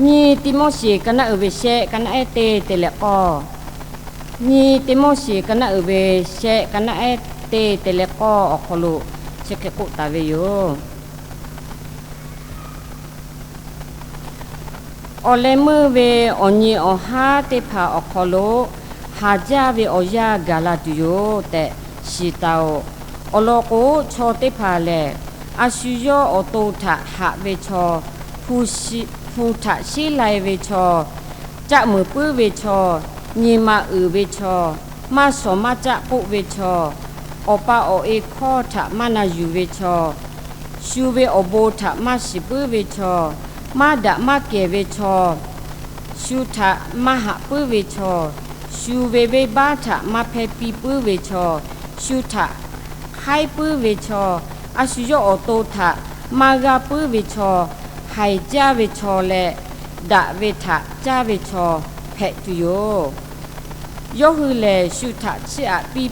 Nyiˇ Tiˆmoˉseˍ ka naˆ uiˍ ve shehˆ, ka naˆ ehˉ teˇ te leh k'awˇ. Nyiˇ Tiˆmoˉseˍ ka naˆ uiˍ ve shehˆ, ka naˆ ehˉ teˇ te leh k'awˇ awˬ hk'aw lo chi hk'e k'oˆ taˍ ve yoˬ. Awˬ leh meuˇ ve awˬ nyi awˬ haˉ teˇ hpaˍ awˬ hk'aw lo haˍ jaˇ ve awˬ yanˇ gaˬ la tuˬ yoˬ tehꞈ shiˍ taˍ-oꞈ. Awˬ lawn k'o, chaw teˇ hpaˍ lehˬ, a shu yawˇ awˬ to htaꞈ haꞈ ve chaw, hpu htaꞈ sheˉ lai ve chaw, caˆ muiˍ puiˉ ve chaw, nyi ma uiˍ ve chaw, maˇ shawˍ maˇ caˆ k'oˆ ve chaw, awˬ pa awˬ e hkawˇ htaꞈ maˇ na yuˬ ve chaw, shu ve awˬ bon htaꞈ maˇ shiˍ puiˉ ve chaw, maˇ daꞈ maˇ kehˬ ve chaw, shu htaꞈ maˇ haꞈ puiˉ ve chaw, shu ve venˇbaˆ htaꞈ maˇ hpehˇ piˇ puiˉ ve chaw, shu htaꞈ hk'aiˉ puiˉ ve chaw, a shu yawˇ awˬ to htaꞈ maˇ g'aˇ puiˉ ve chaw, haiˬ jaˇ ve chaw leh, daꞈ ve htaꞈ caˇ ve chaw hpehꞈ tuˬ yoˬ. Yawˇ hui lehˬ, shu htaꞈ chiˇ aꞈ piˇ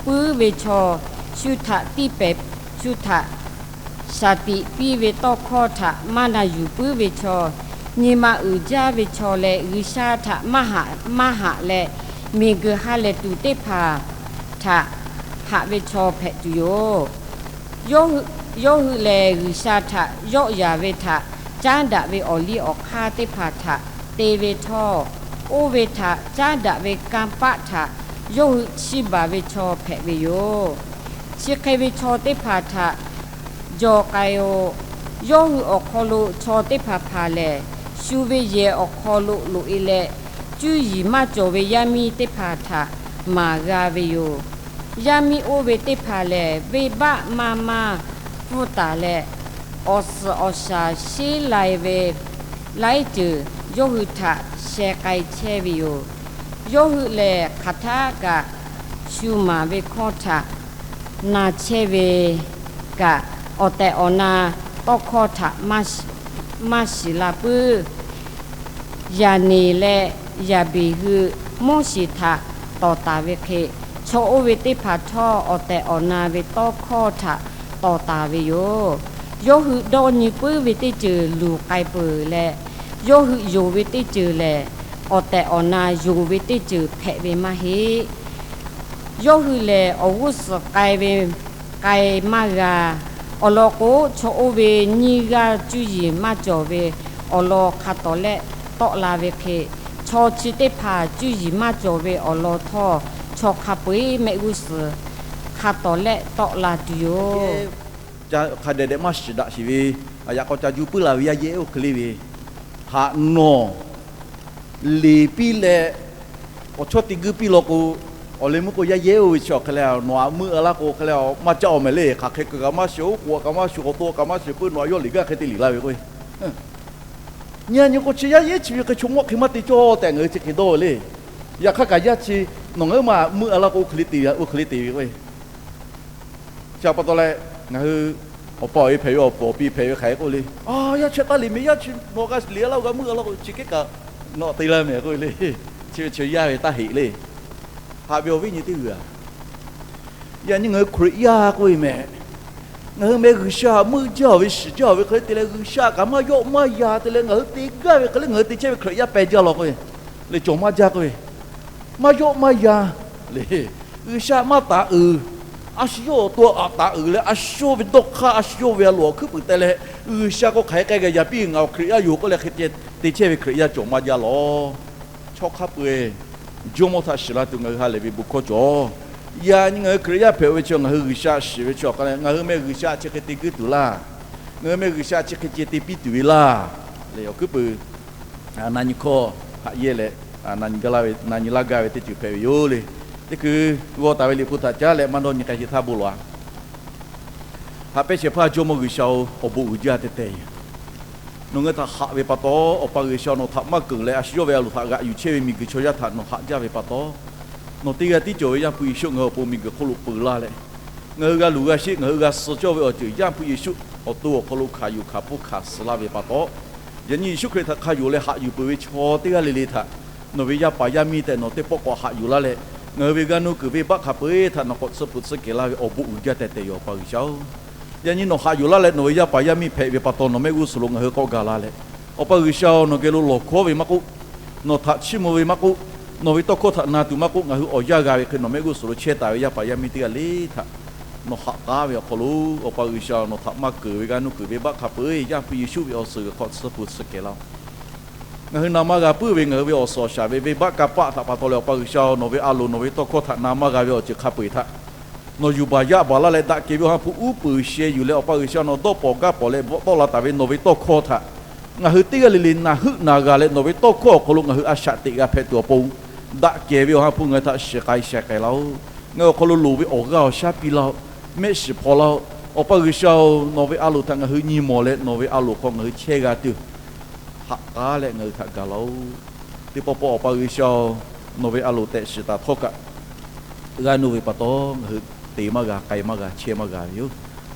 puiˉ ve chaw, shu htaꞈ tiˇ pehˍ, shu htaꞈ shaˍ tiꞈ piˇ ve tawˇ hkawˇ htaꞈ maˇ na yuˬ puiˉ ve chaw, nyi ma uiˍ jaˇ ve chaw leh G'uiˬsha htaꞈ maˇ haꞈ maˇ haꞈ leh, miˬguiˬ ha lehˬ tuˬ teˇ hpaˍ htaꞈ haꞈ ve chaw hpehꞈ tuˬ yoˬ. Yawˇ hui lehˬ, G'uiˬsha htaꞈ yawˆ yaˍ ve htaꞈ caˉ daꞈ ve awˬ liˇ awˬ hk'aˇ teˇ hpaˍ htaꞈ te ve htawˇ, oˇ ve htaꞈ caˉ daꞈ ve kanˇ paˆ htaꞈ yawˇ hui chiˇ baˬ ve chaw hpehꞈ ve yoˬ. Chi hk'e ve chaw teˇ hpaˍ htaꞈ jaw k'ai-o. Yawˇ hui awˬ hk'aw lo chaw teˇ hpaˍ hpaˍ lehˬ, shu ve yehˬ awˬ hk'aw lo loꞈ-e leh, cuˇ yiˍ maˇ cawˬ ve yaˇ miˇ teˇ hpaˍ htaꞈ maˍ g'a ve yoˬ. Yaˇ miˇ oˇ ve teˇ hpaˍ lehˬ, venˇbaˆ maˇ maˇ pfuhˇ taˍ leh, awˬ suhˍ awˬ shaˍ sheˉ lai ve laiˉ ceuˬ yawˇ hui htaꞈ sheh k'ai chehˇ ve yoˬ. Yawˇ hui lehˬ, hk'aˬ htaˆ kaꞈ shu maˍ ve hkawˇ htaꞈ na chehˇ ve kaꞈ, awˬ tehˬ awˬ na tawˇ hkawˇ htaꞈ maˇ shiˍ la puiˉ. Yaˍneˍ leh Yaˍbeˍ hui Moˉseˍ htaꞈ tawˍ taˍ ve hk'e, chaw oˇ ve teˇ hpaˍ htawˇ awˬ tehˬ awˬ na ve tawˇ hkawˇ htaꞈ tawˍ taˍ ve yoˬ. Yawˇ hui dawˇ nyi puiˉ ve teˇ ceuˬ luˬ k'ai peuˬ leh, yawˇ hui yonˍ ve teˇ ceuˬ lehˬ, awˬ tehˬ awˬ na yonˍ ve teˇ ceuˬ hpehꞈ ve maˇ heˆ. Yawˇ hui lehˬ, awˬ g'uˇ suhˍ k'ai ve k'ai maˇ g'a. Awˬ lawn k'o, chaw oˇ ve nyiˇ g'aˇ cuˇ yiˍ maˇ cawˬ ve awˬ lawn hk'a tawˍ lehˆ tawˆ la ve hk'e, chaw chi teˇ hpaˍ cuˇ yiˍ maˇ cawˬ ve awˬ lawn htawˇ, chaw hk'a peu-eˬ mehˆ g'uˇ suhˍ hk'a tawˍ lehˆ tawˆ la tuˬ yoˬ. Hk'a dehꞈ dehꞈ maˇ shiˍ daꞈ sheˍ ve, yaꞈ k'aw ca juˇ puiˉ la ve yaˇ yehˉ oˇ hk'e le ve, haꞈ nawˬ leˬ piˇ leh, awˬ chawˇ te guiˇ piˇ law k'o, awˬ leh meuˇ k'o yaˇ yehˉ oˇ ve chi awˬ hk'e leh, nawˬ aꞈ meuˆ a laˇ k'o hk'e leh, maˇ caˆ awˬ mehˍ le. Hk'aˬ hk'e kuiˬ kaꞈ maˇ shiˍ, oˉ k'oˍ kaꞈ maˇ shiˍ, awˬ to kaꞈ maˇ shiˍ puiˉ, nawˬ aꞈ yawˇ liꞈ gaˇ hk'e te liꞈ la ve k'o, nyi a nyi k'o chi yaˇ yehˉ chi ve hk'e chaw mawˆ hk'e maˇ te cawˇ tehꞈ ngaˬ hui chi hk'e dawˇ ve le. Yaꞈ hk'aˇ kaꞈ yaˇ chi nawˬ ngaˬ hui maˇ meuˆ a laˇ k'o, oˇ hk'e le te ve, oˇ hk'e le te ve k'o, chi pa taw leh, ngaˬ hui awˬ pa awˬ e hpehꞈ ve, awˬ puˍ awˬ pi hpehꞈ ve hk'aˬ hk'e k'oˆ le, a, yaˇ chi taˇ liꞈ mehˍ, yaˇ chi nawˬ g'a liꞈ a laˇ, g'a meuˆ a laˇ k'o, chi kehˉ kaꞈ nawˬ te laˇ mehˍ k'oˆ ve le. Chi ve chi yaˇ ve taˇ heꞈ le. Haꞈ ve awˬ viˉ nyi teˇ g'uiˬ-a, yaꞈ nyi ngaˬ hui Hkriꞈ yaˇ k'oˆ ve mehˍ, ngaˬ hui meh G'uiˬsha meuˆ jaˇ-oˬ ve, shiˍ jaˇ-oˬ ve hk'e le te leh, G'uiˬsha kaꞈ maˇ yawˆ maˇ yan te leh, ngaˬ hui te gaˇ ve hk'e le ngaˬ hui te chehˇ ve Hkriꞈ yaˇ peh jaˇ law k'oˆ ve le. Cawˬ maˇ jaˇ k'oˆ ve, maˇ yawˆ maˇ yan le. G'uiˬsha maˇ taˍ uiˍ. A shu yawˇ awˬ to aꞈ taˍ uiˍ leh, a shu yawˇ ve dawˇ hk'aˇ, a shu yawˇ ve a loˍ awˬ hkuiˉ puiˍ teh leh, G'uiˬsha k'o hk'aˬ hk'e k'ai gaˬ yaꞈ piˇ ngaˬ awˬ Hkriꞈ yaˇ yoˬ k'oˆ leh hk'e ceh te chehˇ ve Hkriꞈ yaˇ cawˬ maˇ jaˇ law. Chaw hk'a peu-eˬ Jawˇmawˇ htaꞈ shiˍ la tuˬ ngaˬ hui ha lehˬ ve bon hkawˇ cawˬ. Yaꞈ nyi ngaˬ hui Hkriꞈ yaˇ hpehꞈ-o ve chi ngaˬ hui G'uiˬsha shiˍ ve chi awˬ hk'a leh, ngaˬ hui meh G'uiˬsha chi hk'e te guiˇ tuˬ laˇ. Ngaˬ hui meh G'uiˬsha chi hk'e ceh te piˇ tuˬ ve laˇ. Leh awˬ hkuiˉ puiˍ na nyi hkawˇ haꞈ yehˇ leh, na nyi laˇ gaˇ ve teˇ ceuˬ hpehꞈ ve yoˬ le. Teˇ hkui g'aw taˍ ve liꞈ hpu htaꞈ caˉ leh maˇ dawˇ nyi k'ai shehˍ htaˇ bon lawˬ-a. Haꞈ pehnˇ shehˍ hpaˇ Jawˇmawˇ G'uiˬsha-oˬ, awˬ bon uiˍ jaˇ tehꞈ tehꞈ yoˬ. Nawˬ ngaˬ hui htaꞈ haꞈ ve pa taw, Awˬ pa G'uiˬsha nawˬ htaꞈ maˇ keunˍ leh, a shu yawˇ ve a loˍ htaꞈ g'aꞈ yuˬ chehˇ ve miˬguiˬ chaw yaˇ htaꞈ nawˬ haꞈ jaˇ ve pa taw, nawˬ teˇ g'aˇ tiˉ cawˬ ve Yaˇ hpu Yeˍsuˆ ngaˬ hui awˬ pon miˬguiˬ hk'oˆ lo peu laˇ leh, ngaˬ hui g'a luˬ g'a sheˆ, ngaˬ hui g'a suh cawˇ ve awˬ ceuˬ Yaˇ hpu Yeˍsuˆ awˬ to awˬ hk'aw lo hkanˍ yuˬ hkanˍ pfuhˇ hkanˍ suh laˇ ve pa taw, yaꞈ nyi Yeˍsuˆ Hkriꞈ htaꞈ hk'a yonˍ leh haꞈ yuˬ peuˬ ve chaw teˇ g'aˇ le le htaꞈ nawˬ ve yaˇ paˍ yaˇ miˇ tehꞈ nawˬ teˇ pawˆ k'awꞈ haꞈ yuˬ laˇ leh, ngaˬ hui ve g'a nuˇ kuiˬ venˇbaˆ hk'a peu-eˬ htaꞈ nawˬ k'awꞈ tsuhˇ peuˬ tsuhˇ kehˬ laˇ ve awˬ bon uiˍ jaˇ tehꞈ tehꞈ yoˬ, Awˬ pa G'uiˬsha-oˬ. Yaꞈ nyi nawˬ haꞈ yuˬ laˇ leh nawˬ ve yaˇ paˍ yaˇ miˇ hpehꞈ ve pa taw, nawˬ mehˆ g'uˇ suhˍ lo ngaˬ hui k'awꞈ gaˬ la leh, Awˬ pa G'uiˬsha-oˬ, nawˬ geh lo lawˬ hkawˉ ve maˇ k'oˆ, nawˬ htaꞈ chiˇ mvuh ve maˇ k'oˆ, nawˬ ve tawˇ hkawˇ htaꞈ na tuˬ maˇ k'oˆ, ngaˬ hui awˬ yanˇ g'a ve hk'e nawˬ mehˆ g'uˇ suhˍ lo chehˇ taˍ ve yaˇ paˍ yaˇ miˇ teˇ g'aˇ le htaꞈ nawˬ haꞈ k'aˉ ve awˬ hk'aw lo, Awˬ pa G'uiˬsha-oˬ, nawˬ htaꞈ maˇ keunˍ ve g'aˇ nuˇ kuiˬ venˇbaˆ hk'a peu-eˬ Yaˇ hpu Yeˍsuˆ ve awˬ suhˍ g'uiˬ hk'aw tsuhˇ hpu tsuhˇ kehˬ laˇ-oˆ. Ngaˬ hui na maˇ g'a puiˉ ve ngaˬ hui ve awˬ suhˍ awˬ shaˍ ve venˇbaˆ kanˇ paˆ htaꞈ pa taw leh, Awˬ pa G'uiˬsha-oˬ, nawˬ ve a loˍ nawˬ ve tawˇ hkawˇ htaꞈ na maˇ g'a ve awˬ ceuˬ hk'a peu-eˬ htaꞈ nawˬ yuˬ baˬ yaˆ baˬ laˇ leh, daꞈ kehˬ ve Awˬ ha hpu uˉ peunˍ sheh yuˬ leh, Awˬ pa G'uiˬsha, nawˬ dawˇ pawnˍ gaˇ pawnˍ leh bvuhꞈ tawˆ la taˍ ve nawˬ ve tawˇ hkawˇ htaꞈ ngaˬ hui teˇ g'aˇ le le naˬ heuˆ naˬ g'a leh, nawˬ ve tawˇ hkawˇ awˬ hk'aw lo ngaˬ hui a shaꞈ teꞈ g'a hpehꞈ tuˬ awˬ pon, daꞈ kehˬ ve Awˬ ha hpu ngaˬ hui htaꞈ shiˍ k'ai sheh k'ai laˇ-oˆ. Ngaˬ hui awˬ hk'aw lo loˍ ve awˬ g'aˇ awˬ shaˉ piˇ laˇ-oˆ. Mehˆ shiˍ hpaw laˇ-oˆ. Awˬ pa G'uiˬsha-oˬ, nawˬ ve a loˍ htaꞈ ngaˬ hui nyi mawˬ leh nawˬ ve a loˍ hk'aw ngaˬ hui chehˇ g'a tuˬ, haꞈ k'aˉ leh ngaˬ hui htaꞈ gaˬ laˇ-oˆ. Teˇ pawˆ pawˆ Awˬ pa G'uiˬsha-oˬ, nawˬ ve a loˍ tehꞈ shiˍ taˍ htawˇ kaꞈ, g'aˇ nuˇ ve pa taw ngaˬ hui te maˇ g'a, k'ai maˇ g'a, chehˇ maˇ g'a ve yoˬ.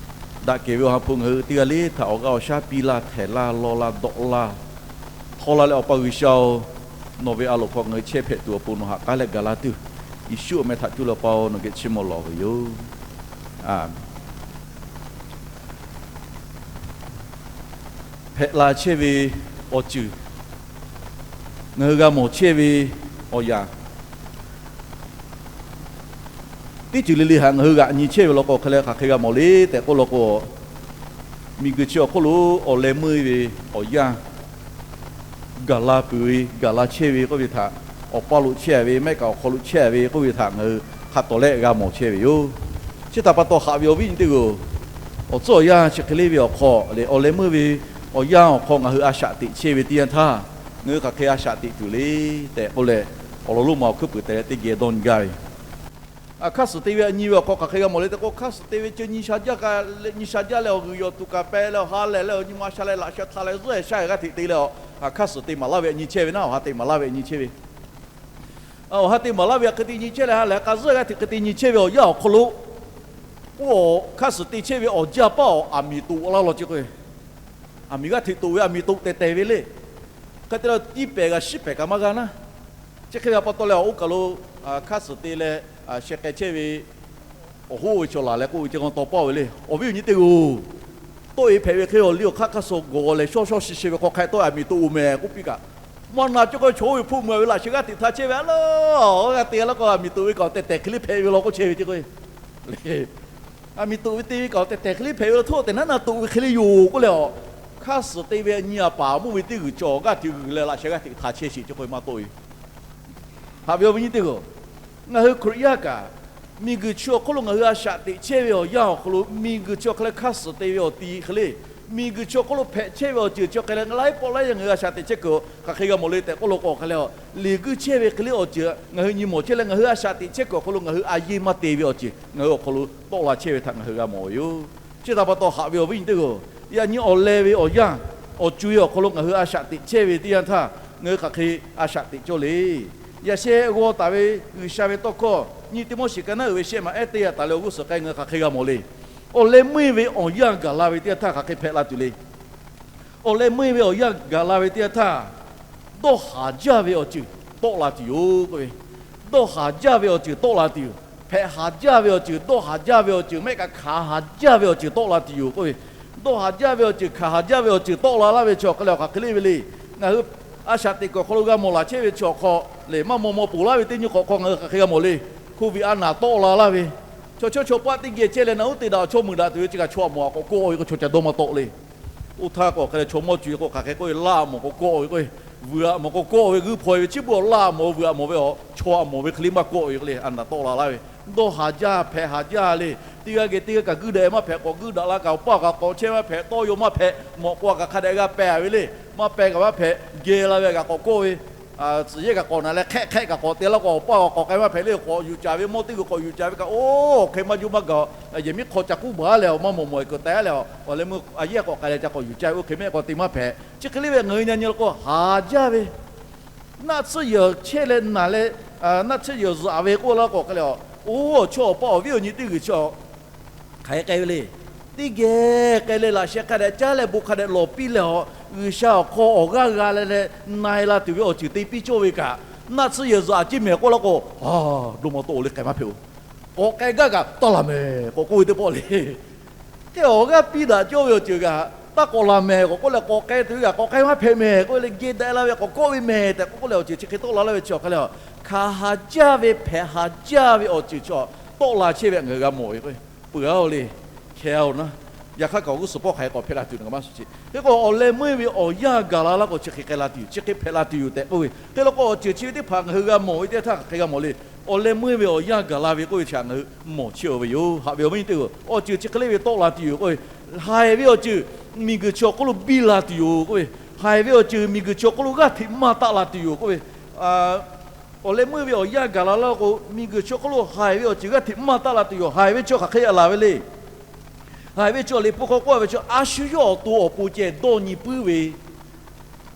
Daꞈ kehˬ ve Awˬ ha hpu ngaˬ hui teˇ g'aˇ le htaꞈ awˬ g'aˇ awˬ shaˉ piˇ laˇ, htehˍ laˇ, law laˇ, dawˆ laˇ, htaw la leh, Awˬ pa G'uiˬsha-oˬ, nawˬ ve a loˍ hk'aw ngaˬ hui chehˇ hpehꞈ tuˬ awˬ pon nawˬ haꞈ k'aˉ leh gaˬ laˇ tuˬ, Yeˍsuˆ awˬ meh htaꞈ cuˇ leh Awˬ pa-oˬ, nawˬ geh chiˇ mvuh lawˬ ve yoˬ. Aˬ, hpehꞈ la chehˇ ve awˬ ceuˬ, ngaˬ hui g'a mawˬ chehˇ ve awˬ yanˇ, teˇ ceuˬ le le htaꞈ ngaˬ hui g'aꞈ nyi chehˇ ve law k'o, hk'aˬ hk'e g'a mawˬ le tehꞈ k'oˆ law k'o, miˬguiˬ chi awˬ hk'oˆ lo awˬ leh meuˇ ve awˬ yanˇ gaˬ la peuˬ ve, gaˬ la chehˇ ve k'oˆ ve htaꞈ, awˬ paˇ lo chehˇ ve mehˆ kaꞈ awˬ hk'aw lo chehˇ ve k'oˆ ve htaꞈ ngaˬ hui hk'a tawˍ leh g'a mawˬ chehˇ ve yoˬ. Chi htaꞈ pa taw haꞈ ve awˬ viˉ nyi teˇ g'aˇ-oˬ, awˬ tcuhˉ awˬ yanˇ chi hk'e le ve awˬ hk'aw lehˬ, awˬ leh meuˇ ve awˬ yanˇ awˬ hk'aw ngaˬ hui a shaꞈ teꞈ chehˇ ve teˇ yanˇ htaˇ, ngaˬ hui hk'aˬ hk'e a shaꞈ teꞈ tuˬ le tehꞈ k'oˆ leh, awˬ lawn lonˉ ma awˬ hkuiˉ puiˍ te leh teˇ geh dawˇ nyi gaˇ ve. Hk'aˇ suhˍ te ve a nyi ve awˬ hk'aw hk'aˬ hk'e g'a mawˬ le tehꞈ k'o, hk'aˇ suhˍ te ve ceuˬ nyi sha jaˇ leh, nyi sha jaˇ leh awˬ g'uiˬ yawˬ tuˬ kaꞈ peh leh, awˬ ha lehˬ leh awˬ nyi ma sha leh laꞈ sheh htaꞈ leh zuhˆ-e shaˉ-e g'aˇ hteꞈ te leh, hk'aˇ suhˍ te maˍ laˇ ve a nyi chehˇ ve naˉ, awˬ ha te maˍ laˇ ve a nyi chehˇ ve, awˬ ha te maˍ laˇ ve hk'e te nyi chehˇ leh, ha lehˬ k'a zuhˆ-e g'aˇ hteꞈ hk'e te nyi chehˇ ve awˬ yanˇ awˬ hk'aw lo, oˇ hk'aˇ suhˍ te chehˇ ve awˬ jaˇ paˇ awˬ aˬ miˍ toꞈ laˇ law ce k'o, aˬ miˍ g'aˇ hteꞈ toꞈ ve aˬ miˍ toꞈ tehˬ tehˬ ve le. Hk'e te leh tiˇ pehˍ g'a shiˉ pehˍ kaꞈ maˇ g'a naˉ. Chi hk'e ve pa taw leh, oˇ kaˬ lo hk'aˇ suhˍ te leh sheh k'ai chehˇ ve awˬ hoˉ ve chaw laˬ leh k'oˆ ve ce k'o taw paˇ ve le. Awˬ viˉ awˬ nyi teˇ g'aˇ-oˬ, tawˆ-e hpehꞈ ve hk'e awˬ liˇ awˬ hk'aˇ hk'aˇ suhˍ gawˬ leh shaw shaw shi shi ve hk'aw hk'a tawˆ-e aˬ miˍ toꞈ-oˬ mehˍ k'oˆ piˇ kaꞈ, maˇ na ce k'o chaw oˇ ve hpuˆ mui ve laꞈ sheh g'aˇ hteꞈ htaˇ chehˇ ve a laˇ, g'a te laˇ k'o aˬ miˍ toꞈ ve kaꞈ awˬ tehˬ tehˬ hk'e le hpehꞈ ve law k'oˆ chehˇ ve ce k'o, aˬ miˍ toꞈ ve te ve kaꞈ awˬ tehˬ tehˬ hk'e le hpehꞈ ve law, htaˇ tehˬ naˉ na toꞈ ve hk'e le yoˬ k'oˆ leh, awˬ hk'aˇ suhˍ te ve a nyi aˬ paˍ mvuhˇ ve teˇ g'uiˬ cawˬ g'aˇ hteꞈ g'uiˬ leh laꞈ sheh g'aˇ hteꞈ htaˇ chehˇ sheˍ ce k'o maˇ tawˆ-e. Haꞈ ve awˬ viˉ nyi teˇ g'aˇ-oˬ, ngaˬ hui Hkriꞈ yaˇ kaꞈ, miˬguiˬ chi awˬ hk'oˆ lo ngaˬ hui a shaꞈ teꞈ chehˇ ve awˬ yanˇ awˬ hk'aw lo, miˬguiˬ chi awˬ hk'aˇ leh hk'aˇ suhˍ te ve awˬ ti hk'e le, miˬguiˬ chi awˬ hk'oˆ lo hpehꞈ chehˇ ve awˬ ceuˬ chi awˬ hk'aˇ leh laiˉ pawˆ laiˉ yanˇ ngaˬ hui a shaꞈ teꞈ chehˇ kuiˬ hk'aˬ hk'e g'a mawˬ le tehꞈ k'oˆ law k'o, hk'aˬ hk'e le, liꞈ guiˇ chehˇ ve hk'e le awˬ ceuˬ ngaˬ hui nyi mawˬ chehˇ leh, ngaˬ hui a shaꞈ teꞈ chehˇ kuiˬ awˬ hk'aw lo ngaˬ hui a yeˇ maˇ te ve awˬ ceuˬ ngaˬ hui awˬ hk'aw lo tawˆ la chehˇ ve htaꞈ ngaˬ hui g'a mawˬ ve yoˬ. Chi htaꞈ pa taw haꞈ ve awˬ viˉ nyi teˇ g'aˇ-oˬ, yaꞈ nyi awˬ leh ve awˬ yanˇ, awˬ co-e awˬ hk'aw lo ngaˬ hui a shaꞈ teꞈ chehˇ ve teˇ yanˇ htaˇ, ngaˬ hui hk'aˬ hk'e a shaꞈ teꞈ cawˇ le. Yaꞈ sheh g'aw taˍ ve G'uiˬsha ve tawˇ hkawˇ nyi Tiˆmoˉseˍ ka naˉ uiˍ ve shehˆ maˬ ehˉ teˇ yaꞈ taˍ leh awˬ g'uˇ suhˍ k'ai, ngaˬ hui hk'aˬ hk'e g'a mawˬ le. Awˬ leh meuˇ ve awˬ yanˇ gaˬ la ve teˇ yanˇ htaˇ hk'aˬ hk'e hpehꞈ la tuˬ le. Awˬ leh meuˇ ve awˬ yanˇ gaˬ la ve teˇ yanˇ htaˇ, dawˇ haˍ jaˇ ve awˬ ceuˬ tawˆ la tuˬ yoˬ k'oˆ ve. Dawˇ haˍ jaˇ ve awˬ ceuˬ tawˆ la tuˬ yoˬ. Hpehꞈ haˍ jaˇ ve awˬ ceuˬ, dawˇ haˍ jaˇ ve awˬ ceuˬ, mehˆ kaꞈ hkanˍ haˍ jaˇ ve awˬ ceuˬ tawˆ la tuˬ yoˬ k'oˆ ve. Dawˇ haˍ jaˇ ve awˬ ceuˬ, hkanˍ haˍ jaˇ ve awˬ ceuˬ tawˆ la laˇ ve chi awˬ hk'aˇ leh awˬ hk'aˬ hk'e le ve le. Ngaˬ hui a shaꞈ teꞈ kuiˬ awˬ hk'aw lo g'a mawˬ laˬ chehˇ ve chi awˬ hk'aw lehˬ, maˇ maw maw ponˬ laˇ ve teˇ nyi hk'awꞈ hk'aw ngaˬ hui hk'aˬ hk'e g'a mawˬ le. Covid a naˍ tawˆ la laˇ ve, chaw chawˇ chaw paˆ teˇ geh chehˇ leh naˬ uˉ te daꞈ chaw meuꞈ daꞈ tuˬ ve chi kaꞈ chaw a mawˬ a k'awꞈ kawˆ ve k'o chaw ca dawˇ maˇ tawˆ le. Oˇ htaˇ k'o hk'aˬ hk'e leh chaw mawˇ co-e k'o hk'aˬ hk'e k'oˆ ve, laˇ a mawˬ k'awꞈ kawˆ ve k'o, vuiˬ a mawˬ k'awꞈ kawˆ ve g'uiˇ hpaw-e ve chi beuꞈ laˇ a mawˬ vuiˬ a mawˬ ve awˬ chaw a mawˬ ve hk'e le maˇ kawˆ ve k'o le, a naˍ tawˆ la laˇ ve. Dawˇ haˍ jaˇ, hpehꞈ haˍ jaˇ le. Teˇ g'aˇ geh teˇ g'aˇ kaꞈ guiˇ daꞈ maˇ hpehꞈ k'awꞈ guiˇ daꞈ la kaꞈ, awˬ paˇ kaꞈ k'awꞈ chehˇ maˇ hpehꞈ, tawˇ yaw maˇ hpehꞈ, mawꞈ k'o kaꞈ hk'a dehꞈ g'a peh ve le. Maˇ peh kaꞈ maˇ hpehꞈ, geh la ve kaꞈ k'awꞈ kawˆ ve, tcuhˍ yehˇ kaꞈ k'awꞈ naˍ leh hk'ehˆ hk'ehˆ kaꞈ k'awꞈ te laˇ k'o, awˬ paˇ k'awꞈ k'awꞈ k'ai maˇ hpehꞈ le. K'awꞈ yuˬ caˍ ve mawˇ teˇ g'uiˬ k'awꞈ yuˬ caˍ ve kaꞈ, oˇ hk'e maˇ juˇ maˇ gaˬ. Yehˬ miˉ hk'aw ca kuˉ baˬ leh awˬ maˇ mawˬ mawˬ e kuiˬ teh leh awˬ leh meuˇ a yehˇ k'awꞈ k'ai leh ca k'awꞈ yuˬ caˇ ve oˇ hk'e mehˆ k'awꞈ te maˇ hpehꞈ. Chi hk'e le ve ngaˬ hui nyi nyi la k'o haˍ jaˇ ve, naˆ tsuhˇ yehˬ chehˇ leh naˬ leh, naˆ tsuhˇ yehˬ zuhꞈ ve k'oˆ laˇ k'awꞈ k'ai leh, oˇ chaw awˬ paˇ awˬ viˉ awˬ nyi teˇ g'uiˬ chi hk'aˬ hk'e k'ai ve le. Teˇ geh k'ai leh laꞈ sheh hk'a dehꞈ caˉ leh bon hk'a dehꞈ lawˬ piˇ leh awˬ, G'uiˬsha awˬ hk'aw awˬ g'aˇ g'a leh leh na-e la tuˬ ve awˬ ceuˬ te piˇ cawˇ ve kaꞈ, naˆ tsuhˇ yehˬ zuhꞈ a ciˉ mehˍ k'oˆ laˇ k'o, a, dawˇ maˇ tawˆ-oˬ le, k'ai maˇ hpehꞈ-oˬ. K'awꞈ k'ai gaˇ kaꞈ taˇ laˬ mehˍ k'awꞈ k'oˆ ve teˇ pawˆ le. Hk'e awˬ g'aˇ piˇ daꞈ cawˇ ve awˬ ceuˬ kaꞈ Aˉ k'awꞈ laˬ mehˍ k'awꞈ k'oˆ leh, k'awꞈ k'ai tuˬ ve kaꞈ k'awꞈ k'ai maˇ hpehꞈ mehˍ k'oˆ leh, geh daꞈ la ve k'awꞈ kawˆ ve mehˍ tehꞈ k'oˆ k'oˆ leh, awˬ ceuˬ chi hk'e tawˆ la laˇ ve chi awˬ hk'aˇ lehˬ, hkanˍ haˍ jaˇ ve hpehꞈ haˍ jaˇ ve awˬ ceuˬ chi tawˆ la chehˇ ve htaꞈ ngaˬ hui g'a mawˬ ve k'o, peuˬ-a-oˬ le, hkeh-a-oˬ naˉ, yaꞈ hk'aˇ kaꞈ awˬ g'uˇ suhˍ pawˆ hk'aˬ hk'e k'awꞈ hpehꞈ la tuˬ ngaˬ maˇ shiˍ sheˍ. Hk'e k'o, awˬ leh meuˇ ve awˬ yanˇ gaˬ la laˇ k'o, chi hk'e k'ai la tuˬ yoˬ, chi hk'e hpehꞈ la tuˬ yoˬ tehꞈ k'oˆ ve hk'e la k'o, awˬ ceuˬ chi ve teˇ hpaˍ ngaˬ hui g'a mawˬ ve teˇ htaˇ hk'aˬ hk'e g'a mawˬ le. Awˬ leh meuˇ ve awˬ yanˇ gaˬ la ve k'oˆ ve chi htaꞈ ngaˬ hui mawˬ chehˇ-oˬ ve yoˬ. Haꞈ ve awˬ viˉ nyi teˇ-oˬ, awˬ ceuˬ chi hk'e le ve tawˆ la tuˬ yoˬ k'oˆ ve, haiˬ ve awˬ ceuˬ, miˬguiˬ chi awˬ hk'oˆ lo biˇ la tuˬ yoˬ k'oˆ ve, haiˬ ve awˬ ceuˬ miˬguiˬ chi awˬ hk'oˆ lo g'aˇ hteꞈ maˇ taˆ la tuˬ yoˬ k'oˆ ve, awˬ leh meuˇ ve awˬ yanˇ gaˬ la laˇ k'o, miˬguiˬ chi awˬ hk'oˆ lo haiˬ ve awˬ ceuˬ g'aˇ hteꞈ maˇ taˆ la tuˬ yoˬ. Haiˬ ve chi hk'aˬ hk'e yaꞈ laˬ ve le. Haiˬ ve chi awˬ liꞈ hpu hk'aw k'oˆ ve chi, a shu yawˇ awˬ to awˬ pon ceh dawˇ nyi puiˉ ve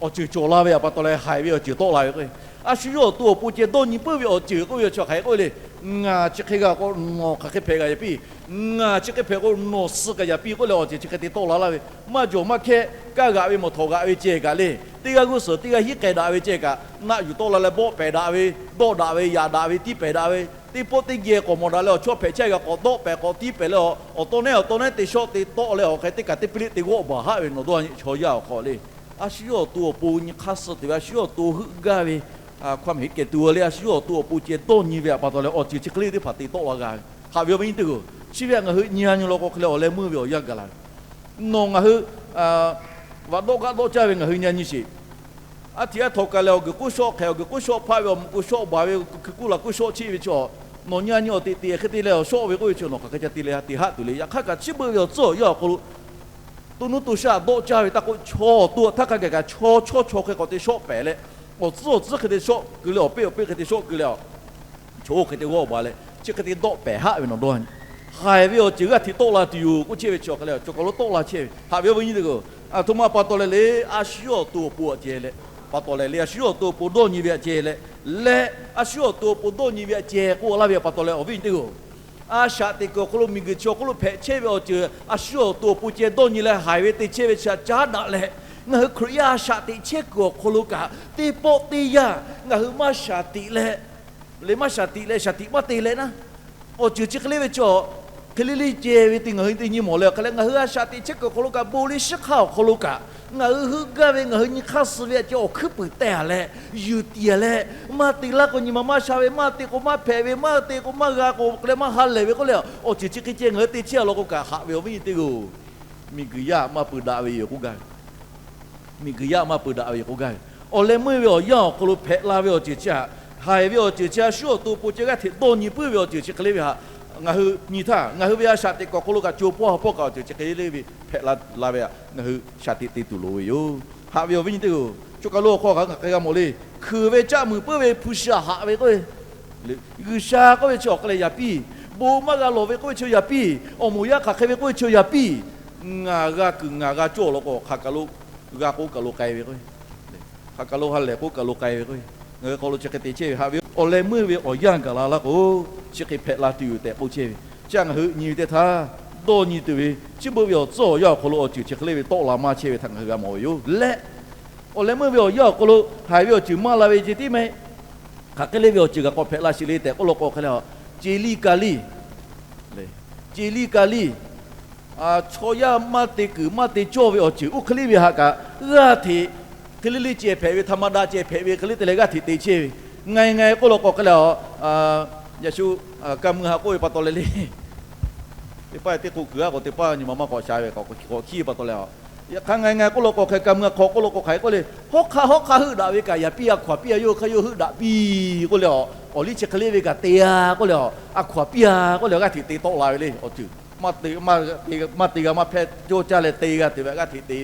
awˬ ceuˬ cawˬ la ve htaꞈ pa taw leh, haiˬ ve awˬ ceuˬ tawˆ la ve k'o, a shu yawˇ awˬ to awˬ pon ceh dawˇ nyi puiˉ ve awˬ ceuˬ k'oˆ ve chi hk'aˬ hk'e k'oˆ ve le. Ngaˬ chi hk'e g'a k'o, nawˬ hk'aˬ hk'e hpehꞈ g'a yaꞈ piˇ. Ngaˬ chi hk'e hpehꞈ k'o, nawˬ suh kaꞈ yaꞈ piˇ k'oˆ leh, awˬ ceuˬ chi hk'e te tawˆ la laˇ ve, maˇ jawˬ maˇ hkehˇ kaˇ g'aꞈ ve mawˬ htawꞈ g'aꞈ ve ceh kaꞈ le, teˇ g'aˇ g'uˇ suhˍ teˇ g'aˇ hiˉ k'ai daꞈ ve ceh kaꞈ, naˆ yuˬ tawˆ la leh bawˆ pehˍ daꞈ ve, dawˆ daꞈ ve, yaꞈ daꞈ ve, tiˇ pehˍ daꞈ ve, teˇ pawˆ teˇ geh k'awꞈ mawˬ daꞈ leh awˬ chawˇ hpehꞈ chehˇ g'a k'awꞈ dawˆ pehˍ k'awꞈ tiˇ pehˍ leh, awˬ taw nehˉ awˬ taw nehˉ te shawˆ te tawˆ leh, awˬ hk'e teˇ kaꞈ teˇ piˇ liˆ te g'awˆ baˬ haˆ ve nawˬ dawˇ nyi chaw yaˇ awˬ hk'aw le. A shu yawˇ awˬ to awˬ pon nyi hk'aˇ suh tuˬ ve, a shu yawˇ awˬ to heuˆ gaˇ ve, hkawˇ maˬ heˆ kehˬ tuˬ le, a shu yawˇ awˬ to awˬ pon ceh dawˇ nyi ve htaꞈ pa taw leh, awˬ ceuˬ chi hk'e le teˇ hpaˍ te tawˆ la g'a ve. Haꞈ ve awˬ viˉ nyi teˇ-oˬ, chi ve htaꞈ ngaˬ hui nyi-a nyi law k'o hk'e leh, awˬ leh meuˇ ve awˬ yanˇ gaˬ la ve, nawˬ ngaˬ hui vaꞈ dawˆ gaˆ dawˆ caˇ ve ngaˬ hui nyi-a nyi sheˍ. Aˉ htiꞈ aˉ htaw kaꞈ leh, awˬ guiˬ k'oˆ shawˆ hk'e, awˬ guiˬ k'oˆ shawˆ hpaˆ ve, awˬ mvuhꞈ k'o shawˆ baˬ ve, hkui kuˇ laˬ k'oˆ shawˆ cheˆ ve chaw, nawˬ nyi-a nyi awˬ teꞈ teꞈ hk'e te leh awˬ shawˆ ve k'oˆ ve chi nawˬ hk'aˬ hk'e ca te leh te haˆ tuˬ le. Yaꞈ hk'aˇ kaꞈ chi beuꞈ ve awˬ tcuhˉ awˬ yanˇ awˬ hk'aw lo to nuˇ to shaˆ dawˆ caˇ ve taˇ k'oˆ, chaw awˬ to htaˇ hk'a gaˬ kaꞈ chaw chawˇ chaw hk'e k'awꞈ te shawˆ pehˍ leh, awˬ tcuhˉ awˬ tcuhˉ hk'e te shawˆ keu leh, awˬ peˆ awˬ peˆ hk'e te shawˆ keu leh, chaw hk'e te g'awˆ baˬ leh, chi hk'e te dawˆ pehˍ haˆ ve nawˬ dawˇ nyi. Haiˬ ve awˬ ceuˬ g'aˇ hteꞈ tawˆ la tuˬ yoˬ k'oˆ chehˇ ve chi awˬ hk'e leh, chaw kaˬ lo tawˆ la chehˇ ve. Haꞈ ve awˬ viˉ nyi teˇ-oˬ, aˬ htoꞈ ma pa taw leh le, a shu yawˇ awˬ to awˬ pon aꞈ ceh leh, pa taw leh le, a shu yawˇ awˬ to awˬ pon dawˇ nyi ve aꞈ ceh leh, leh a shu yawˇ awˬ to awˬ pon dawˇ nyi ve aꞈ ceh k'oˆ laˇ ve pa taw leh, awˬ viˉ nyi teˇ-oˬ, a shaꞈ teꞈ kuiˬ awˬ hk'aw lo miˬguiˬ chi awˬ hk'oˆ lo hpehꞈ chehˇ ve awˬ ceuˬ a shu yawˇ awˬ to awˬ pon ceh dawˇ nyi leh haiˬ ve te chehˇ ve chi htaꞈ caˉ daꞈ leh, ngaˬ hui Hkriꞈ yaˇ a shaꞈ teꞈ chehˇ kuiˬ awˬ hk'aw lo kaꞈ teˇ pawˆ teˇ yanˇ ngaˬ hui maˇ shaˍ tiꞈ leh, le maˇ shaˍ tiꞈ leh shaˍ tiꞈ maˇ te leh naˉ, awˬ ceuˬ chi hk'e le ve chaw, hk'e le le ceh ve te ngaˬ hui te nyi mawˬ leh awˬ hk'e leh, ngaˬ hui a shaꞈ teꞈ chehˇ kuiˬ awˬ hk'aw lo kaꞈ bon le, shiˉ hk'aˇ awˬ hk'aw lo kaꞈ ngaˬ hui heuˆ gaˇ ve, ngaˬ hui nyi hk'aˇ suh ve aꞈ ceh awˬ hkuiˉ puiˍ teh-a leh, yuˬ tiˍ-a leh, maˇ te laˇ k'o nyi ma maˇ sha ve, maˇ te k'o maˇ hpehꞈ ve, maˇ te k'o maˇ g'a k'o leh maˇ ha lehˬ ve k'oˆ leh, awˬ ceuˬ chi hk'e ceh ngaˬ hui te chehˇ-a law k'o kaꞈ, haꞈ ve awˬ viˉ nyi teˇ-oˬ, miˬguiˬ yaˇ maˇ peu daꞈ ve yoˬ k'oˆ gaˇ ve. Miˬguiˬ yaˇ maˇ peu daꞈ ve yoˬ k'oˆ gaˇ ve. Awˬ leh meuˇ ve awˬ yanˇ awˬ hk'aw lo hpehꞈ la ve awˬ ceuˬ chi htaꞈ, haiˬ ve awˬ ceuˬ chi a shu awˬ to awˬ pon ceh g'aˇ hteꞈ dawˇ nyi puiˉ ve awˬ ceuˬ chi hk'e le ve htaꞈ ngaˬ hui nyi htaˇ, ngaˬ hui ve a shaꞈ teꞈ kuiˬ awˬ hk'aw lo kaꞈ co hpawˇ ha hpawˇ kaꞈ awˬ ceuˬ chi hk'e le ve hpehꞈ la ve htaꞈ ngaˬ hui shaˍ tiꞈ te tuˬ loˍ ve yoˬ. Haꞈ ve awˬ viˉ nyi teˇ-oˬ, chaw kaˬ lo awˬ hk'aw kaꞈ ngaˬ hk'e g'a mawˬ le. Hkeuꞈ ve caˆ muiˬ puiˉ ve hpu shi htaꞈ haꞈ ve k'oˆ ve, G'uiˬsha k'oˆ ve chi awˬ hk'e leh yaꞈ piˇ, bon maˇ g'a lawˬ ve k'oˆ ve chi yaꞈ piˇ, awˬ moˍ yaˇ hk'aˬ hk'e ve k'oˆ ve chi yaꞈ piˇ, ngaˬ g'a kuiˬ ngaˬ g'a cawˇ law k'o, hk'aˬ kaˬ lo g'a k'oˆ kaˬ lo k'ai ve k'o, hk'aˬ kaˬ lo ha lehˬ k'oˆ kaˬ lo k'ai ve k'o, ngaˬ hui hk'aw lo chi hk'e te chehˇ ve haꞈ ve awˬ leh meuˇ ve awˬ yanˇ gaˬ la laˇ k'o, chi hk'e hpehꞈ la tuˬ yoˬ tehꞈ k'oˆ chehˇ ve. Chi htaꞈ ngaˬ hui nyi ve teˇ htaˇ, dawˇ nyi tuˬ ve chi beuꞈ ve awˬ tcuhˉ awˬ yanˇ awˬ hk'aw lo awˬ ceuˬ chi hk'e le ve tawˆ la maˇ chehˇ ve htaꞈ ngaˬ hui g'a mawˬ ve yoˬ leh, awˬ leh meuˇ ve awˬ yanˇ awˬ hk'aw lo haiˬ ve awˬ ceuˬ maˇ la ve ceh tiˉ mehˆ, hk'aˬ hk'e le ve awˬ ceuˬ kaꞈ k'awꞈ hpehꞈ la sheˍ le tehꞈ k'oˆ law k'o hk'e leh, ceˬ liˇ ka liˇ, ceˬ liˇ ka liˇ, chaw yaˇ maˇ te kuiˬ maˇ te cawˇ ve awˬ ceuˬ oˇ hk'e le ve htaꞈ kaꞈ g'aˇ hteꞈ, hk'e le le ceh hpehꞈ ve ธรรมดา ceh hpehꞈ ve hk'e le te leh g'aˇ hteꞈ te chehˇ ve, ngai ngai k'oˆ law k'o hk'e leh, yaꞈ shu ka mui ha k'oˆ ve pa taw leh le, teˇ paˆ teˇ k'oˆ kuiˬ aˉ k'o teˇ paˆ nyi ma maˇ k'awꞈ sha ve k'awꞈ hkiˇ pa taw leh, yaꞈ hk'aˇ ngai ngai k'oˆ law k'o hk'e ka mui ha hk'aw k'oˆ law k'o hk'aˬ hk'e k'oˆ le, hawˉ hk'aˆ hawˉ hk'aˆ heuˆ daꞈ ve kaꞈ yaꞈ piˇ, a hkaw-anˬ piˇ a yawˇ hk'aˇ yawˇ heuˆ daꞈ piˇ k'oˆ leh, awˬ liˇ chi hk'e le ve kaꞈ te-a k'oˆ leh, a hkaw-anˬ piˇ a k'oˆ leh g'aˇ hteꞈ te tawˆ la ve le. Awˬ ceuˬ maˇ te g'a maˇ hpehˇ cawˇ caˇ leh te g'a tuˬ ve g'aˇ hteꞈ te,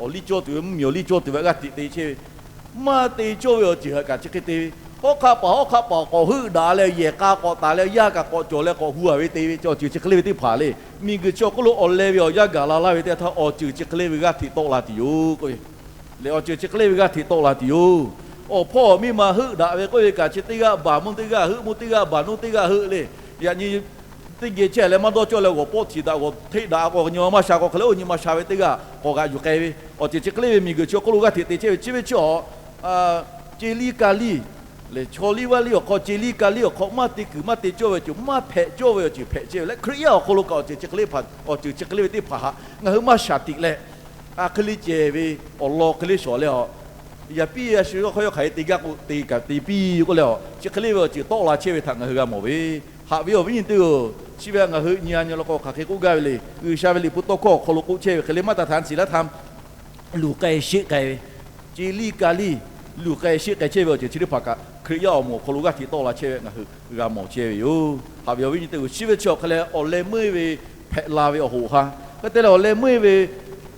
awˬ liˇ cawˇ tuˬ ve mvuhˇmiˬ awˬ liˇ cawˇ tuˬ ve g'aˇ hteꞈ te chehˇ ve, maˇ te cawˇ ve awˬ ceuˬ htaꞈ kaꞈ chi hk'e te ve, hawˉ hk'aˆ paˍ hawˉ hk'aˆ paˍ k'awꞈ heuˆ daꞈ leh yehˬ k'a k'awꞈ taˍ leh yaˇ kaꞈ k'awꞈ cawˬ leh k'awꞈ hu-a ve te ve awˬ ceuˬ chi hk'e le ve teˇ hpaˍ le. Miˬguiˬ chi awˬ hk'oˆ lo awˬ leh ve awˬ yanˇ gaˬ la laˇ ve teˇ htaˇ awˬ ceuˬ chi hk'e le ve g'aˇ hteꞈ tawˆ la tuˬ yoˬ k'oˆ ve le. Awˬ ceuˬ chi hk'e le ve g'aˇ hteꞈ tawˆ la tuˬ yoˬ. Awˬ hpawˇ awˬ miˇ ma heuˆ daꞈ ve k'oˆ ve kaꞈ chi teˇ g'aˇ baˬ mvuhˇ teˇ g'aˇ heuˆ, mvuhˇ teˇ g'aˇ baˬ nuˇ teˇ g'aˇ heuˆ le. Yaꞈ nyi teˇ geh chehˇ leh maˇ dawˇ cawˇ leh g'awˬ pawˆ htiꞈ daꞈ g'awˬ hteˆ daꞈ k'o nyi ma maˇ sha k'o hk'e leh oˇ nyi ma sha ve teˇ g'aˇ k'awꞈ g'aꞈ yuˬ k'ai ve, awˬ ceuˬ chi hk'e le ve miˬguiˬ chi awˬ hk'oˆ lo g'aˇ hteꞈ te chehˇ ve chi ve chi awˬ, ceˬ liˇ ka liˇ lehˬ, chaw liˇ vaˇ liˇ awˬ hk'aw, ceˬ liˇ ka liˇ awˬ hk'aw maˇ te kuiˬ maˇ te cawˇ ve awˬ ceuˬ maˇ hpehꞈ cawˇ ve awˬ ceuˬ hpehꞈ chehˇ ve leh, Hkriꞈ yaˇ awˬ hk'aw lo kaꞈ awˬ ceuˬ chi hk'e le ve teˇ hpaˍ htaꞈ ngaˬ hui maˇ shaˍ tiꞈ leh, a hk'e le cehˬ ve awˬ lawn hk'e le shawˍ leh a, yaꞈ piˇ yaꞈ shu yawˇ hk'aˇ yawˇ hk'aˬ hk'e te gaˇ k'o te kaꞈ te piˇ k'oˆ leh a, chi hk'e le ve awˬ ceuˬ tawˆ la chehˇ ve htaꞈ ngaˬ hui g'a mawˬ ve. Haꞈ ve awˬ viˉ nyi teˇ oˬ, chi ve ngaˬ hui nyi a nyi law k'o hk'aˬ hk'e k'oˆ gaˇ ve le. G'uiˬsha ve liꞈ hpu tawˇ hkawˇ awˬ hk'aw lo k'oˆ chehˇ ve hk'e le maˇ taˍ htaꞈ ciˍ laˇ htaˇ luˬ k'ai sheˆ k'ai ve, ce liˇ ka liˇ luˬ k'ai sheˆ k'ai chehˇ ve awˬ ceuˬ chi teˇ hpaˍ kaꞈ Hkriꞈ yaˇ awˬ moˍ awˬ hk'aw lo g'aˇ hteꞈ tawˆ la chehˇ ve ngaˬ hui g'a mawˬ chehˇ ve yoˬ. Haꞈ ve awˬ viˉ nyi teˇ oˬ, chi ve chi awˬ hk'e leh awˬ leh meuˇ ve hpehꞈ la ve awˬ hoꞈ awˬ ha, hk'e te leh awˬ leh meuˇ ve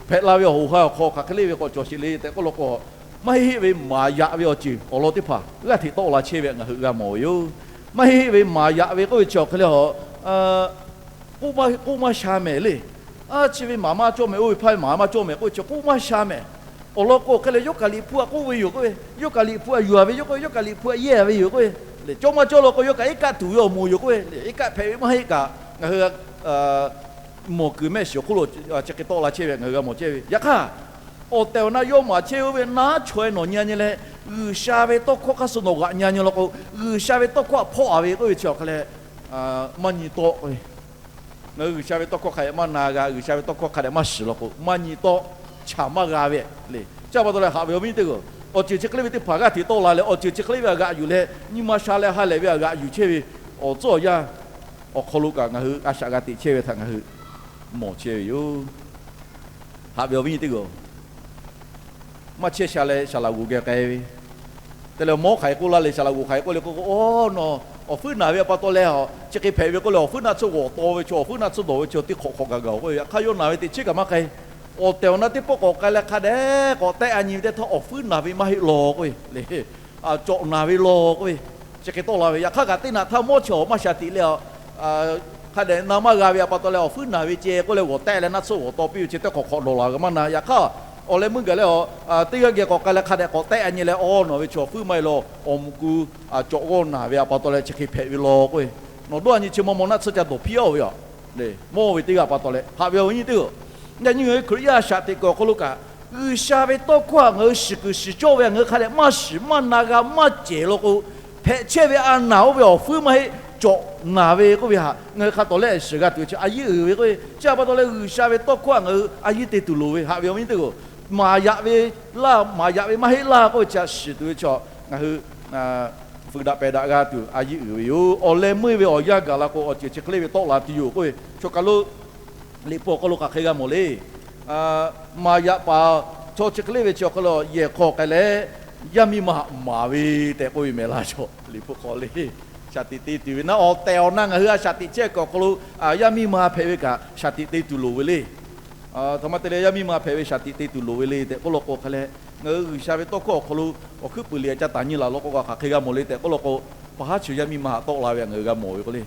hpehꞈ la ve awˬ hoꞈ ha awˬ hk'aw hk'aˬ hk'e le ve k'awꞈ cawˬ sheˍ le tehꞈ k'oˆ law k'o, maˇ heˆ heˆ ve maˍ yaꞈ ve awˬ ceuˬ awˬ lawn teˇ hpaˍ g'aˇ hteꞈ tawˆ la chehˇ ve ngaˬ hui g'a mawˬ ve yoˬ. Maˇ heˆ heˆ ve maˍ yaꞈ ve k'oˆ ve chi awˬ hk'e leh a, k'oˆ maˇ sha mehˍ le. A, chi ve maˍ maˇ cawˇ mehˍ, oˇ ve hpaˇ ve maˍ maˇ cawˇ mehˍ k'oˆ ve chi k'oˆ maˇ sha mehˍ. Awˬ lawn k'o hk'e leh yawˇ kaꞈ liꞈ hpu htaꞈ k'oˆ ve yoˬ k'oˆ ve, yawˇ kaꞈ liꞈ hpu htaꞈ yuˬ a ve yoˬ k'oˆ ve, yawˇ kaꞈ liꞈ hpu htaꞈ yehˇ ve yoˬ k'oˆ ve, cawˇ maˇ cawˇ law k'o yawˇ kaꞈ iˉ kaˆ tuˬ ve awˬ moˍ yoˬ k'oˆ ve, iˉ kaˆ hpehꞈ ve maˇ heˆ kaꞈ ngaˬ hui mawˬ kuiˬ mehˆ shiˍ awˬ hk'oˆ lo chi hk'e tawˆ la chehˇ ve ngaˬ hui g'a mawˬ chehˇ ve. Yaꞈ hk'aˇ, awˬ tehˬ awˬ na yawˇ maˍ chehˇ oˇ ve naˉ chaweh nawˬ nyi a nyi leh, G'uiˬsha ve tawˇ hkawˇ hk'aˇ suh nawˬ g'aꞈ nyi a nyi law k'o, G'uiˬsha ve tawˇ hkawˇ htaꞈ hpawˆ a ve k'oˆ ve chi awˬ hk'e leh, maˇ nyi tawˆ k'oˆ ve. Ngaˬ hui G'uiˬsha ve tawˇ hkawˇ hk'a dehꞈ maˇ na g'a, G'uiˬsha ve tawˇ hkawˇ hk'a dehꞈ maˇ shiˍ law k'o, maˇ nyi tawˆ, chaˬ maˇ g'a ve le. Chi pa taw leh haꞈ ve awˬ viˉ teˇ g'aˇ, awˬ ceuˬ chi hk'e le ve teˇ hpaˍ g'aˇ hteꞈ tawˆ la leh awˬ ceuˬ chi hk'e le ve htaꞈ g'aꞈ yuˬ leh nyi ma sha leh ha lehˬ ve htaꞈ g'aꞈ yuˬ chehˇ ve awˬ tcuhˉ awˬ yanˇ awˬ hk'aw lo kaꞈ ngaˬ hui a shaꞈ g'a teꞈ chehˇ ve htaꞈ ngaˬ hui mawˬ chehˇ ve yoˬ. Haꞈ ve awˬ viˉ nyi teˇ g'aˇ, maˇ chehˇ sha leh saˍ laꞈ g'oˍ geh k'ai ve, te leh mawˇ hk'aˬ hk'e k'oˆ laˇ le, saˍ laꞈ g'oˍ hk'aˬ hk'e k'oˆ le k'o, Awˬ, nawˬ awˬ fuiˉ naˬ ve pa taw leh a, chi hk'e hpehꞈ ve k'oˆ leh awˬ fuiˉ naˆ tsuhˇ g'awˬ taw ve chaw, awˬ fuiˉ naˆ tsuhˇ dawˬ ve chaw teˇ hk'awꞈ hk'awꞈ gaˬ gaˬ k'oˆ ve, yaꞈ hk'aˇ yawˇ naˬ ve teꞈ chiˉ kaꞈ maˇ k'ai. Awˬ tehˬ awˬ na teˇ pawˆ k'awꞈ k'ai leh hk'a dehꞈ k'awꞈ tehˆ a nyi ve teˇ htaˇ awˬ fuiˉ naˬ ve maˇ heˆ law k'oˆ ve le. Cawꞈ naˬ ve law k'oˆ ve, chi hk'e tawˆ la ve. Yaꞈ hk'aˇ kaꞈ teˇ naꞈ htaˇ mawˇ chi awˬ maˇ shaˍ tiꞈ leh a, hk'a dehꞈ na maˇ g'a ve pa taw leh awˬ fuiˉ naˬ ve ceh k'oˆ leh g'awˬ tehˆ leh naˆ tsuhˇ g'awˬ taw piˇ ve chi teˇ hk'awꞈ hk'awꞈ dawˬ la ve maˇ na. Yaꞈ hk'aˇ, awˬ leh meuˇ gaˬ leh a, teˇ g'aˇ geh k'awꞈ k'ai leh hk'a dehꞈ k'awꞈ tehˆ a nyi leh, Awˬ, nawˬ ve chaw fuiˉ maˇ heˆ law, awˬ muꞈ ku cawꞈ g'awˇ naˬ ve pa taw leh chi hk'e hpehꞈ ve law k'oˆ ve, nawˬ dawˇ a nyi chi maw maw naˆ tsuhˇ ca dawˬ hpiˇ a ve a, mawˇ ve teˇ g'aˇ pa taw leh haꞈ ve awˬ viˉ nyi teˇ g'aˇ, yaꞈ nyi ngaˬ hui Hkriꞈ yaˇ shaꞈ teꞈ kuiˬ awˬ hk'aw lo kaꞈ, G'uiˬsha ve tawˇ hkawˇ htaꞈ ngaˬ hui shiˍ kuiˬ shiˍ cawˇ ve htaꞈ ngaˬ hui hk'a dehꞈ maˇ shiˍ maˇ na g'a maˇ cehˬ law k'o, hpehꞈ chehˇ ve a naˬ oˇ ve awˬ fuiˉ maˇ heˆ, cawꞈ naˬ ve k'oˆ ve htaꞈ ngaˬ hui hk'a tawˍ leh shiˍ g'a tuˬ ve chi a yiˉ uiˍ ve k'oˆ ve. Chi pa taw leh G'uiˬsha ve tawˇ hkawˇ htaꞈ ngaˬ hui a yiˉ te tuˬ loˍ ve. Haꞈ ve awˬ viˉ nyi teˇ g'aˇ, maˍ yaꞈ ve laˇ, maˍ yaꞈ ve maˇ heˆ laˇ k'oˆ ve chi htaꞈ shiˍ tuˬ ve chaw ngaˬ hui fuiˍ daꞈ pehˬ daꞈ g'a tuˬ a yiˉ uiˍ ve yoˬ. Awˬ leh meuˇ ve awˬ yanˇ gaˬ la k'o, awˬ ceuˬ chi hk'e le ve tawˆ la tuˬ yoˬ k'oˆ ve, chaw kaˬ lo Liꞈ hpu awˬ hk'aw lo hk'aˬ hk'e g'a mawˬ le. Maˍ yaꞈ paˍ chaw chi hk'e le ve chi awˬ hk'aw lo yehˬ hk'aw k'ai leh, yaˇ miˇ ma htaꞈ maˍ ve tehꞈ k'oˆ ve mehˍ laˇ chaw. Liꞈ hpu hk'aw le, shaˍ tiꞈ te tuˬ ve naˉ, awˬ tehˬ awˬ na ngaˬ hui a shaˍ tiꞈ chehˇ kuiˬ awˬ hk'aw lo yaˇ miˇ ma hpehꞈ ve kaꞈ shaˍ tiꞈ te tuˬ loˍ ve le. Aˬ htoꞈ ma te leh yaˇ miˇ ma hpehꞈ ve shaˍ tiꞈ te tuˬ loˍ ve le tehꞈ k'oˆ law k'o hk'a leh, ngaˬ hui G'uiˬsha ve tawˇ hkawˇ awˬ hk'aw lo awˬ hkuiˉ puiˍ liꞈ ca taˍ nyi laˬ law k'o, hk'aˬ hk'e g'a mawˬ le tehꞈ k'oˆ law k'o, paˍ haˉ chi yaˇ miˇ ma htaꞈ tawˆ la ve htaꞈ ngaˬ hui g'a mawˬ ve k'o le.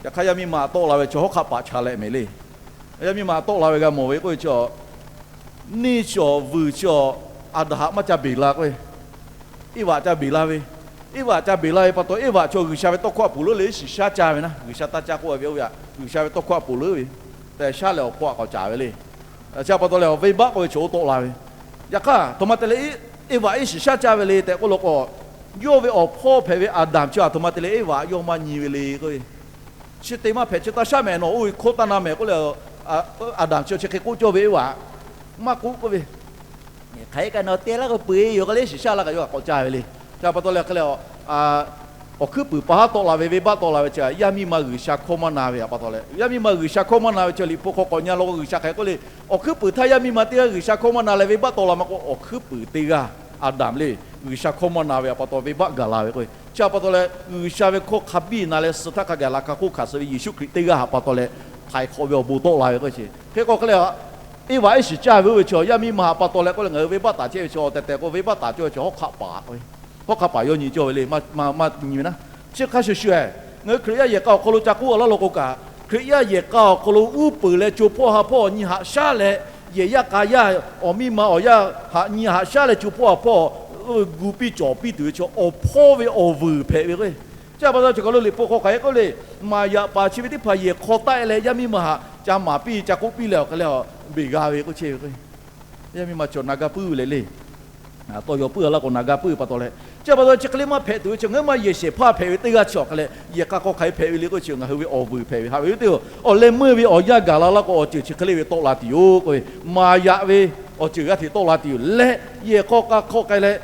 Yaꞈ hk'aˇ yaˇ miˇ ma htaꞈ tawˆ la ve chaw hawˉ hk'aˆ paˍ cha leh mehˍ le. Yaˇ miˇ ma htaꞈ tawˆ la ve g'a mawˬ ve k'oˆ ve chi, neˇ chi awˬ vuiˬ chi awˬ Aˍdanˍ htaꞈ maˇ ca beˬ la k'o, Eˇvaꞈ ca beˬ la ve. Eˇvaꞈ ca beˬ la ve pa taw, Eˇvaꞈ chaw G'uiˬsha ve tawˇ hkawˇ htaꞈ ponˬ leuˉ le, iˉ shiˍ shaˉ caˇ ve naˉ, G'uiˬsha taˇ caˇ k'oˆ ve oˇ ve htaꞈ G'uiˬsha ve tawˇ hkawˇ htaꞈ ponˬ leuˉ ve tehꞈ shaˉ leh awˬ hpawˇ htaꞈ k'awꞈ caˍ ve le. Chi pa taw leh awˬ venˇbaˆ k'oˆ ve chaw oˇ tawˆ la ve. Yaꞈ hk'aˇ htoꞈ ma te leh Eˇvaꞈ iˉ shiˍ shaˉ caˇ ve le tehꞈ k'oˆ law k'o, yawˇ ve awˬ hpawˇ hpehꞈ ve Aˍdanˍ chi htaꞈ htoꞈ ma te leh Eˇvaꞈ yawˇ maˇ nyi ve le k'o, chi te maˇ hpehꞈ, chi taˇ shaˉ mehˍ, nawˬ oˇ ve hkawˇ taˇ na mehˍ k'oˆ leh, Aˍdanˍ chi chi hk'e k'oˆ cawˇ ve Eˇvaꞈ maˇ k'oˆ k'oˆ ve, hk'aˬ hk'e kaꞈ nawˬ te laˇ k'o peu-eˬ yoˬ k'oˆ leh iˉ shiˍ shaˉ laˇ kaꞈ yawˇ htaꞈ k'awꞈ caˇ ve le. Chi pa taw leh hk'e leh, awˬ hkuiˉ puiˍ paˍ haˉ tawˆ la ve, venˇbaˆ tawˆ la ve chi yaˇ miˇ ma G'uiˬsha hkawˇ maˇ na ve htaꞈ pa taw leh, yaˇ miˇ ma G'uiˬsha hkawˇ maˇ na ve chi Liꞈ hpu hk'aw k'awꞈ nyi law k'o, G'uiˬsha hk'aˬ hk'e k'oˆ le, awˬ hkuiˉ puiˍ htaˇ yaˇ miˇ ma teˇ g'aˇ G'uiˬsha hkawˇ maˇ na leh venˇbaˆ tawˆ la maˇ k'oˆ, awˬ hkuiˉ puiˍ teˇ g'aˇ Aˍdanˍ le, G'uiˬsha hkawˇ maˇ na ve htaꞈ pa taw venˇbaˆ gaˬ la ve k'o, chi pa taw leh G'uiˬsha ve hkawˇ hk'a biˇ na leh suh htaˇ hk'a gaˬ la hk'a hk'oˆ hkanˍ suh ve Yeˍsuˆ Hkriꞈ teˇ g'aˇ htaꞈ pa taw leh htaiˍ hk'awꞈ ve awˬ bon tawˆ la ve k'o, chi hk'e k'o hk'e leh, Eˇvaꞈ iˉ shiˍ caˇ ve oˇ ve chi yaˇ miˇ ma htaꞈ pa taw leh k'oˆ leh ngaˬ hui venˇbaˆ taˍ chehˇ ve chi, awˬ tehˬ tehˬ k'o venˇbaˆ taˍ cawˇ ve chi hawˉ hk'aˆ paˍ k'o, hawˉ hk'aˆ paˍ yawˇ nyi cawˇ ve le, maˇ nyi ve naˉ. Chi hk'a shuˍ shuˍ, ngaˬ hui Hkriꞈ yaˇ yehˬ k'a awˬ hk'aw lo ca k'oˆ a laˇ law k'o kaꞈ, Hkriꞈ yaˇ yehˬ k'a awˬ hk'aw lo uˉ peunˍ leh co hpawˇ ha hpawˇ awˬ nyi haꞈ shaˉ leh, yehˬ yaˇ k'a yaˇ awˬ miˇ ma awˬ yaˇ haꞈ nyi haꞈ shaˉ leh co hpawˇ ha hpawˇ gu piˇ cawˬ piˇ tuˬ ve chi awˬ hpawˇ ve awˬ vuiˬ hpehꞈ ve k'o, chi pa taw chi kaˬ lo Liꞈ hpu hk'aw hk'aˬ hk'e k'oˆ le, maˍ yaꞈ paˍ chi ve teˇ hpaˍ yehˬ hk'aw taˆ e leh yaˇ miˇ ma htaꞈ ca maˍ piˇ ca k'oˆ piˇ leh awˬ hk'e leh beˬ g'a ve k'o chehˇ ve k'o, yaˇ miˇ ma chi awˬ na gaˇ puiˉ ve le le. Tawˇ yaw puiˉ a laˇ k'o na gaˇ puiˉ ve pa taw leh, chi pa taw chi hk'e le maˇ hpehꞈ tuˬ ve chi ngaˬ hui maˇ yehˬ shehˍ hpaˇ hpehꞈ ve teˇ g'aˇ chi awˬ hk'e leh yehˬ k'a hk'aw hk'aˬ hk'e hpehꞈ ve le k'o chi ngaˬ hui ve awˬ vuiˬ hpehꞈ ve. Haꞈ ve teˇ, awˬ leh meuˇ ve awˬ yanˇ gaˬ la laˇ k'o awˬ ceuˬ chi hk'e le ve tawˆ la tuˬ yoˬ k'oˆ ve, maˍ yaꞈ ve awˬ ceuˬ g'aˇ hteꞈ tawˆ la tuˬ yoˬ leh, yehˬ k'aw k'a hk'aw k'ai leh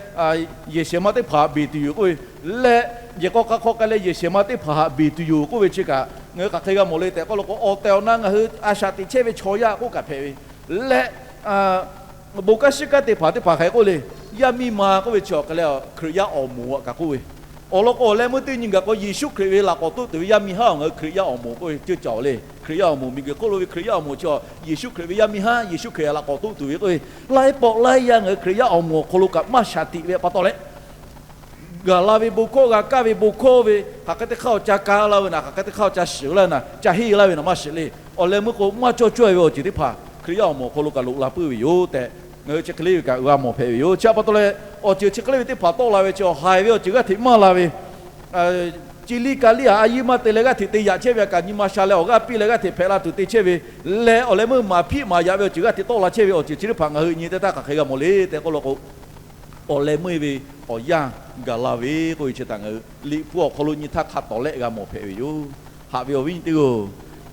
yehˬ shehˍ ma teˇ hpaˍ htaꞈ beˬ tuˬ yoˬ k'oˆ ve, leh yehˬ k'aw k'a hk'aw k'ai leh yehˬ shehˍ ma teˇ hpaˍ htaꞈ beˬ tuˬ yoˬ k'oˆ ve chi kaꞈ, ngaˬ hui hk'aˬ hk'e g'a mawˬ le tehꞈ k'oˆ law k'o, awˬ tehˬ awˬ na ngaˬ hui a shaꞈ teꞈ chehˇ ve chaw yaˇ k'oˆ kaꞈ hpehꞈ ve leh, bon kanˉ shiˉ kanˉ teˇ hpaˍ teˇ hpaˍ hk'aˬ hk'e k'oˆ le, yaˇ miˇ ma k'oˆ ve chi awˬ hk'e leh Hkriꞈ yaˇ awˬ moˍ kaꞈ k'oˆ ve, awˬ lawn k'o awˬ leh meuˇ teˇ nyi gaˬ k'o Yeˍsuˆ Hkriꞈ ve laꞈ k'awꞈ toˆ tuˬ ve yaˇ miˇ haˉ awˬ ngaˬ hui Hkriꞈ yaˇ awˬ moˍ k'oˆ ve ceuˇ caˬ le. Hkriꞈ yaˇ awˬ moˍ miˬguiˬ hk'oˆ lo ve Hkriꞈ yaˇ awˬ moˍ chi Yeˍsuˆ Hkriꞈ ve yaˇ miˇ haˉ Yeˍsuˆ Hkriꞈ htaꞈ laꞈ k'awꞈ toˆ tuˬ ve k'oˆ ve, laiˉ pawˆ laiˉ yaˇ ngaˬ hui Hkriꞈ yaˇ awˬ moˍ awˬ hk'aw lo kaꞈ maˇ shaˍ tiꞈ ve pa taw leh, gaˬ la ve bon hkawˇ g'a kaˇ ve bon hkawˇ ve hk'aˬ hk'e teˇ hk'aˇ awˬ ca ka la ve naˍ, hk'aˬ hk'e teˇ hk'aˇ awˬ ca shiˍ laˇ ve naˍ, ca henˇ laˇ ve naˍ maˇ shiˍ le. Awˬ leh meuˇ k'o maˇ cawˇ cawˇ ve awˬ ceuˬ teˇ hpaˍ Hkriꞈ yaˇ awˬ moˍ awˬ hk'aw lo kaꞈ loꞈ la puiˉ ve yoˬ tehꞈ, ngaˬ hui chi hk'e le ve kaꞈ g'a mawˬ hpehꞈ ve yoˬ. Chi pa taw leh, awˬ ceuˬ chi hk'e le ve teˇ hpaˍ tawˆ la ve chi haiˬ ve awˬ ceuˬ g'aˇ hteꞈ maˇ la ve, ci liˇ ka liˇ a a yiˇ maˇ te leh g'aˇ hteꞈ te yaꞈ chehˇ ve, a kaꞈ nyi ma sha leh awˬ g'aˇ piˇ leh g'aˇ hteꞈ hpehꞈ la tuˬ te chehˇ ve, leh awˬ leh meuˇ maˍ hpiˆ maˍ yaꞈ ve awˬ ceuˬ g'aˇ hteꞈ tawˆ la chehˇ ve awˬ ceuˬ chi teˇ hpaˍ ngaˬ hui nyi teˇ htaˇ hk'aˬ hk'e g'a mawˬ le tehꞈ k'oˆ law k'o, awˬ leh meuˇ ve awˬ yanˇ gaˬ la ve k'oˆ ve chi htaꞈ ngaˬ hui Liꞈ hpu awˬ hk'aw lo nyi htaˇ hk'a tawˍ lehˆ g'a mawˬ hpehꞈ ve yoˬ. Haꞈ ve awˬ viˉ nyi teˇ g'aˇ,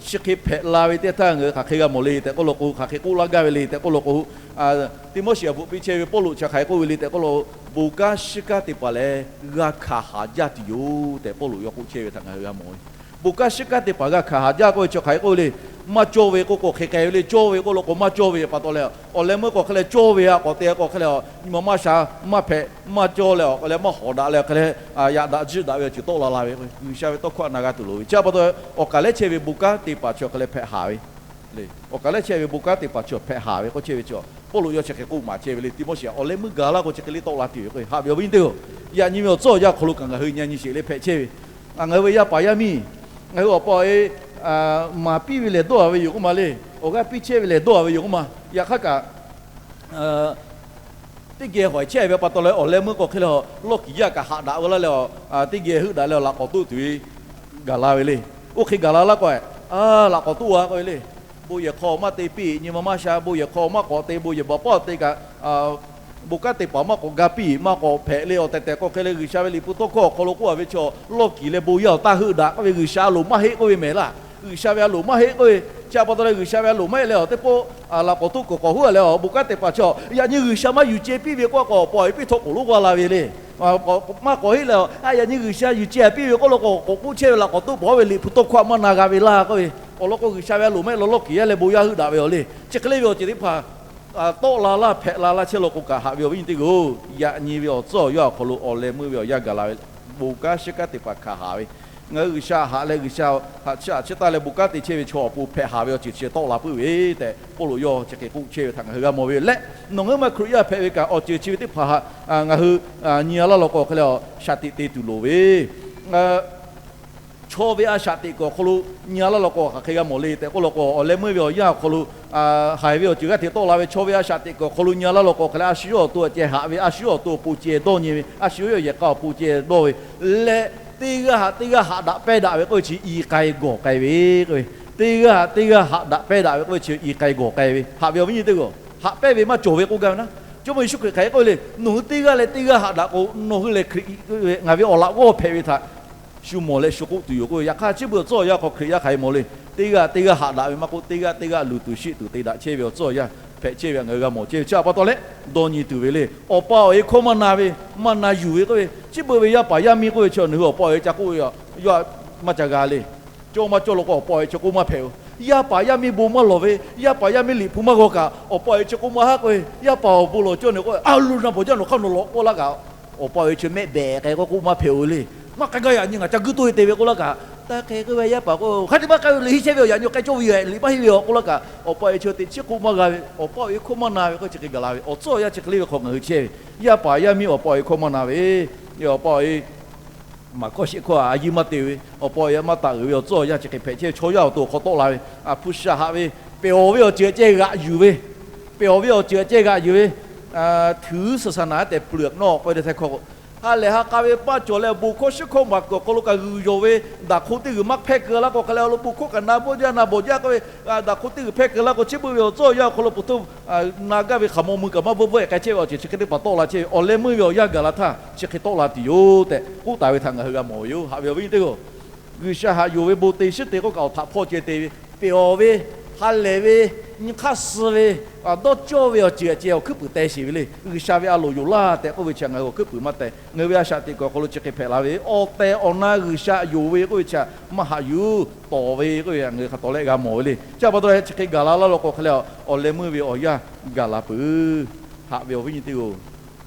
chi hk'e hpehꞈ la ve teˇ htaˇ ngaˬ hui hk'aˬ hk'e g'a mawˬ le tehꞈ k'oˆ law k'o, hk'aˬ hk'e k'oˆ laˇ gaˇ ve le tehꞈ k'oˆ law k'o, Tiˆmoˉseˍ awˬ bvuhꞈ piˇ chehˇ ve Pawˇluꞈ chi hk'aˬ hk'e k'oˆ ve le tehꞈ k'oˆ law k'o, bon kanˉ shiˉ kanˉ teˇ hpaˍ lehˬ g'a hkanˍ haˍ jaˇ tuˬ yoˬ tehꞈ Pawˇluꞈ yawˇ k'oˆ chehˇ ve htaꞈ ngaˬ hui g'a mawˬ ve. Bon kanˉ shiˉ kanˉ teˇ hpaˍ g'a hkanˍ haˍ jaˇ k'oˆ ve chi hk'aˬ hk'e k'oˆ ve le. Maˇ cawˇ ve k'oˆ k'o hk'e k'ai ve le, cawˇ ve k'oˆ law k'o maˇ cawˇ ve pa taw leh, awˬ leh meuˇ k'o hk'e leh cawˇ ve a k'awꞈ te k'o hk'e leh, nyi ma maˇ sha, maˇ hpehꞈ, maˇ cawˇ leh awˬ hk'e leh maˇ hawˍ daꞈ leh hk'e leh, yaꞈ daꞈ jiˇ daꞈ ve awˬ ceuˬ tawˆ la la ve k'o, G'uiˬsha ve tawˇ hkawˇ htaꞈ na g'a tuˬ loˍ ve chi pa taw, awˬ kaˍ lehˉ chehˇ ve bon kanˉ teˇ hpaˍ chi awˬ hk'e leh hpehꞈ haˍ ve le. Awˬ kaˍ lehˉ chehˇ ve bon kanˉ teˇ hpaˍ chi hpehꞈ haˍ ve k'oˆ chehˇ ve chi, Pawˇluꞈ yawˇ chi hk'e k'oˆ maˍ chehˇ ve le. Tiˆmoˉseˍ awˬ leh meuˇ gaˬ laˇ k'o chi hk'e le tawˆ la tuˬ yoˬ k'o, haꞈ ve awˬ viˉ teˇ g'aˇ, yaꞈ nyi ve awˬ tcuhˉ awˬ yanˇ awˬ hk'aw lo kaꞈ ngaˬ hui nyi nyi sheˍ le hpehꞈ chehˇ ve, ngaˬ hui ve yaˇ paˍ yaˇ miˇ, ngaˬ hui awˬ pa awˬ e maˍ piˇ ve lehˬ dawˇ a ve yoˬ k'oˆ ma le. Awˬ g'aˇ piˇ chehˇ ve lehˬ dawˇ a ve yoˬ k'oˆ ma. Yaꞈ hk'aˇ kaꞈ teˇ geh hawehˬ chehˇ ve pa taw leh awˬ leh meuˇ k'o hk'e leh, lawˇ kiˍ yaˇ kaꞈ haꞈ daꞈ ve laˇ leh, teˇ geh heuˆ daꞈ leh laꞈ k'awꞈ toˆ tuˬ ve gaˬ la ve le. Oˇ hk'e gaˬ la laˇ k'o, laꞈ k'awꞈ toˆ a k'oˆ ve le. Bon yehˬ hk'aw maˇ te piˇ, nyi ma maˇ sha, bon yehˬ hk'aw maˇ k'awꞈ te, bon yehˬ baˬ paˉ te kaꞈ, bon kanˉ teˇ hpaˍ maˇ k'awꞈ ga piˇ, maˇ k'awꞈ hpehꞈ le. Awˬ tehˬ tehˬ k'o hk'e leh G'uiˬsha ve Liꞈ hpu tawˇ hkawˇ awˬ hk'aw lo k'oˆ a ve chaw, lawˇ kiˍ leh bon yaˇ awˬ taˇ heuˆ daꞈ k'oˆ ve, G'uiˬsha a loˍ maˇ heˆ k'oˆ ve mehˍ laˇ. G'uiˬsha ve a loˍ maˇ heˆ k'oˆ ve, chi pa taw leh G'uiˬsha ve a loˍ maˇ heˆ leh awˬ teˇ pawˆ laꞈ k'awꞈ toˆ kuiˬ k'awꞈ huˉ a leh awˬ bon kanˉ teˇ hpaˍ chaw, yaꞈ nyi G'uiˬsha maˇ yuˬ ceh piˇ ve k'oˆ a k'o, awˬ pa awˬ e piˇ htawˇ k'oˍ lonˉ g'a la ve le. Maˇ k'awꞈ heˆ leh, yaꞈ nyi G'uiˬsha yuˬ ceh piˇ ve k'oˆ law k'o, k'awꞈ k'oˆ chehˇ ve laꞈ k'awꞈ toˆ pawˍ ve Liꞈ hpu tawˇ hkawˇ maˇ na g'a ve laˇ k'oˆ ve, awˬ lawn k'o G'uiˬsha ve a loˍ maˇ heˆ law lawˇ kiˍ yaˇ leh bon yaˇ heuˆ daꞈ ve yoˬ le. Chi hk'e le ve awˬ ceuˬ teˇ hpaˍ tawˆ la laˇ hpehꞈ la laˇ chehˇ law k'o kaꞈ, haꞈ ve awˬ viˉ nyi teˇ g'aˇ, yaꞈ nyi ve awˬ tcuhˉ awˬ yanˇ awˬ hk'aw lo awˬ leh meuˇ ve awˬ yanˇ gaˬ la ve, bon kanˉ shiˉ kanˉ teˇ hpaˍ hkanˍ haˍ ve, ngaˬ hui G'uiˬsha haꞈ leh G'uiˬsha haꞈ chiˇ haꞈ chiˇ taˍ leh bon kanˉ te chehˇ ve chaw awˬ pon hpehꞈ haˍ ve awˬ ceuˬ chi tawˆ la puiˉ ve tehꞈ Pawˇluꞈ yawˇ chi hk'e k'oˆ chehˇ ve htaꞈ ngaˬ hui g'a mawˬ ve leh, nawˬ ngaˬ hui ma Hkriꞈ yaˇ hpehꞈ ve kaꞈ awˬ ceuˬ chi ve teˇ hpaˍ htaꞈ ngaˬ hui nyi a laˇ law k'o hk'e leh, shaꞈ teꞈ te tuˬ loˍ ve chaw ve a shaꞈ teꞈ kuiˬ awˬ hk'aw lo nyi a laˇ law k'o hk'aˬ hk'e g'a mawˬ le tehꞈ k'oˆ law k'o, awˬ leh meuˇ ve awˬ yanˇ awˬ hk'aw lo haiˬ ve awˬ ceuˬ g'aˇ hteꞈ tawˆ la ve chaw ve a shaꞈ teꞈ kuiˬ awˬ hk'aw lo nyi a laˇ law k'o hk'aˬ hk'e leh, a shu yawˇ awˬ to ceh haꞈ ve, a shu yawˇ awˬ to awˬ pon ceh dawˇ nyi ve, a shu yawˇ yehˬ k'a awˬ pon ceh dawˇ ve leh, teˇ g'aˇ htaꞈ teˇ g'aˇ haꞈ daꞈ pehˇ daꞈ ve k'oˆ ve chi i k'ai gawˬ k'ai ve k'oˆ ve, teˇ g'aˇ htaꞈ teˇ g'aˇ haꞈ daꞈ pehˇ daꞈ ve k'oˆ ve chi i k'ai gawˬ k'ai ve, haꞈ ve awˬ viˉ nyi teˇ g'aˇ, haꞈ pehˇ ve maˇ cawˬ ve k'oˆ gaˇ ve naˉ. Jawˇmawˇ Yeˍsuˆ Hkriꞈ hk'aˬ hk'e k'oˆ le, nawˬ hui teˇ g'aˇ leh teˇ g'aˇ haꞈ daꞈ k'o nawˬ hui lehˬ Hkriꞈ, ngaˬ ve awˬ laꞈ g'awˇ hpehꞈ ve htaꞈ shu mawˬ leh shu k'oˆ tuˬ yoˬ k'oˆ ve. Yaꞈ hk'aˇ chi beuꞈ awˬ tcuhˉ awˬ yanˇ hk'aw Hkriꞈ yaˇ hk'aˬ hk'e mawˬ le. Teˇ g'aˇ teˇ g'aˇ haꞈ daꞈ ve maˇ k'oˆ, teˇ g'aˇ teˇ g'aˇ luˬ tuˬ sheˆ tuˬ te daꞈ chehˇ ve awˬ tcuhˉ awˬ yanˇ hpehꞈ chehˇ ve htaꞈ ngaˬ hui g'a mawˬ chehˇ ve. Chi pa taw leh dawˇ nyi tuˬ ve le. Awˬ pa awˬ e hkawˇ maˇ na ve, maˇ na yuˬ ve k'oˆ ve, chi beuꞈ ve yaˇ paˍ yaˇ miˇ k'oˆ ve chi nawˬ hui awˬ pa awˬ e ca k'oˆ ve, yawˇ maˇ ca g'a le. Cawˇ maˇ cawˇ law k'o awˬ pa awˬ e chi k'oˆ maˇ hpehꞈ-oˬ. Yaˇ paˍ yaˇ miˇ bon maˇ lawˬ ve, yaˇ paˍ yaˇ miˇ Liꞈ hpu maˇ g'aw kaꞈ awˬ pa awˬ e chi k'oˆ maˇ haˉ k'oˆ ve, yaˇ paˍ awˬ bon lawˬ cawˇ ne k'o, a lo na bawˬ jaˇ nawˬ hk'aˇ nawˬ lawꞈ k'oˆ laˇ kaꞈ, awˬ pa awˬ e chi mehˆ behˬ k'ai k'o k'oˆ maˇ hpehꞈ-oˬ le. Maˇ k'ai gaˇ yaꞈ nyi ngaˬ ca guiˇ toˇ e te ve k'oˆ laˇ kaꞈ, taˇ hk'e k'oˆ ve yaˇ paˍ k'o hk'a te maˇ k'ai ve, liꞈ henˇ chehˇ ve awˬ yaꞈ nyi k'ai cawˇ ve yoˬ, liꞈ maˇ henˇ ve awˬ k'oˆ laˇ kaꞈ, awˬ pa awˬ e chi teꞈ chiˉ k'oˆ maˇ g'a ve, awˬ pa awˬ e hkawˇ maˇ na ve k'o chi hk'e gaˬ la ve. Awˬ tcuhˉ awˬ yanˇ chi hk'e le ve hk'aw ngaˬ hui chehˇ ve, yaˇ paˍ yaˇ miˇ awˬ pa awˬ e hkawˇ maˇ na ve, awˬ pa awˬ e maˍ hkawˇ sheˆ hkawˇ a yiˇ maˇ te ve, awˬ pa awˬ e maˇ taꞈ uiˍ ve awˬ tcuhˉ awˬ yanˇ chi hk'e hpehꞈ chehˇ ve. Chaw yaˇ awˬ to awˬ hk'aw tawˆ la ve, a hpu shaˍ haꞈ ve, pehˬ awˬ ve awˬ ceuˬ ceh g'aꞈ yuˬ ve, pehˬ awˬ ve awˬ ceuˬ ceh g'aꞈ yuˬ ve, ถือศาสนา tehꞈ เปลือกนอก k'oˆ ve teˇ hkawˇ k'o, ha lehˬ ha k'a ve paˇ cawˬ leh awˬ bon hkawˇ shiˉ hkawˇ maˍ kuiˬ awˬ hk'aw lo kaꞈ g'uiˬ yonˍ ve, daꞈ hk'oˆ teˇ g'uiˬ maˇ hpehˇ keu laˇ k'o hk'e leh awˬ lawn bon hkawˇ kaꞈ na bawˆ jaˇ na bawˬ jaˇ k'oˆ ve, daꞈ hk'oˆ teˇ g'uiˬ hpehˇ keu laˇ k'o chi beuꞈ ve awˬ tcuhˉ awˬ yanˇ awˬ hk'aw lo peuˬ htoˇ na gaˇ ve hk'aˬ mawˇ mui kaꞈ maˇ bvuhˆ bvuhˆ e k'ai chehˇ ve awˬ ceuˬ chi hk'e teˇ hpaˍ tawˆ la chehˇ ve. Awˬ leh meuˇ ve awˬ yanˇ gaˬ la htaˇ chi hk'e tawˆ la tuˬ yoˬ tehꞈ k'oˆ taˍ ve htaꞈ ngaˬ hui g'a mawˬ ve yoˬ. Haꞈ ve awˬ viˉ nyi teˇ g'aˇ, G'uiˬsha haꞈ yonˍ ve bon te shiˉ te k'oˆ kaꞈ awˬ htaꞈ hpawˇ ceh te ve, pehˬ awˬ ve, ha lehˬ ve, nyi hk'aˇ suh ve, dawˇ cawˇ ve awˬ ceuˬ ceh awˬ hkuiˉ puiˍ teh sheˍ ve le. G'uiˬsha ve a loˍ yonˍ laˇ tehꞈ k'oˆ ve chi ngaˬ hui awˬ hkuiˉ puiˍ maˇ teh. Ngaˬ hui ve a shaꞈ teꞈ kuiˬ awˬ hk'aw lo chi hk'e hpehꞈ la ve, awˬ tehˬ awˬ na G'uiˬsha yonˍ ve k'oˆ ve chi maˇ haꞈ yuˬ tawˍ ve k'oˆ ve ngaˬ hui hk'a tawˍ lehˆ g'a mawˬ ve le. Chi pa taw leh chi hk'e gaˬ la laˇ lo k'o hk'e leh, awˬ leh meuˇ ve awˬ yanˇ gaˬ la peuˬ. Haꞈ ve awˬ viˉ nyi teˇ-oˬ,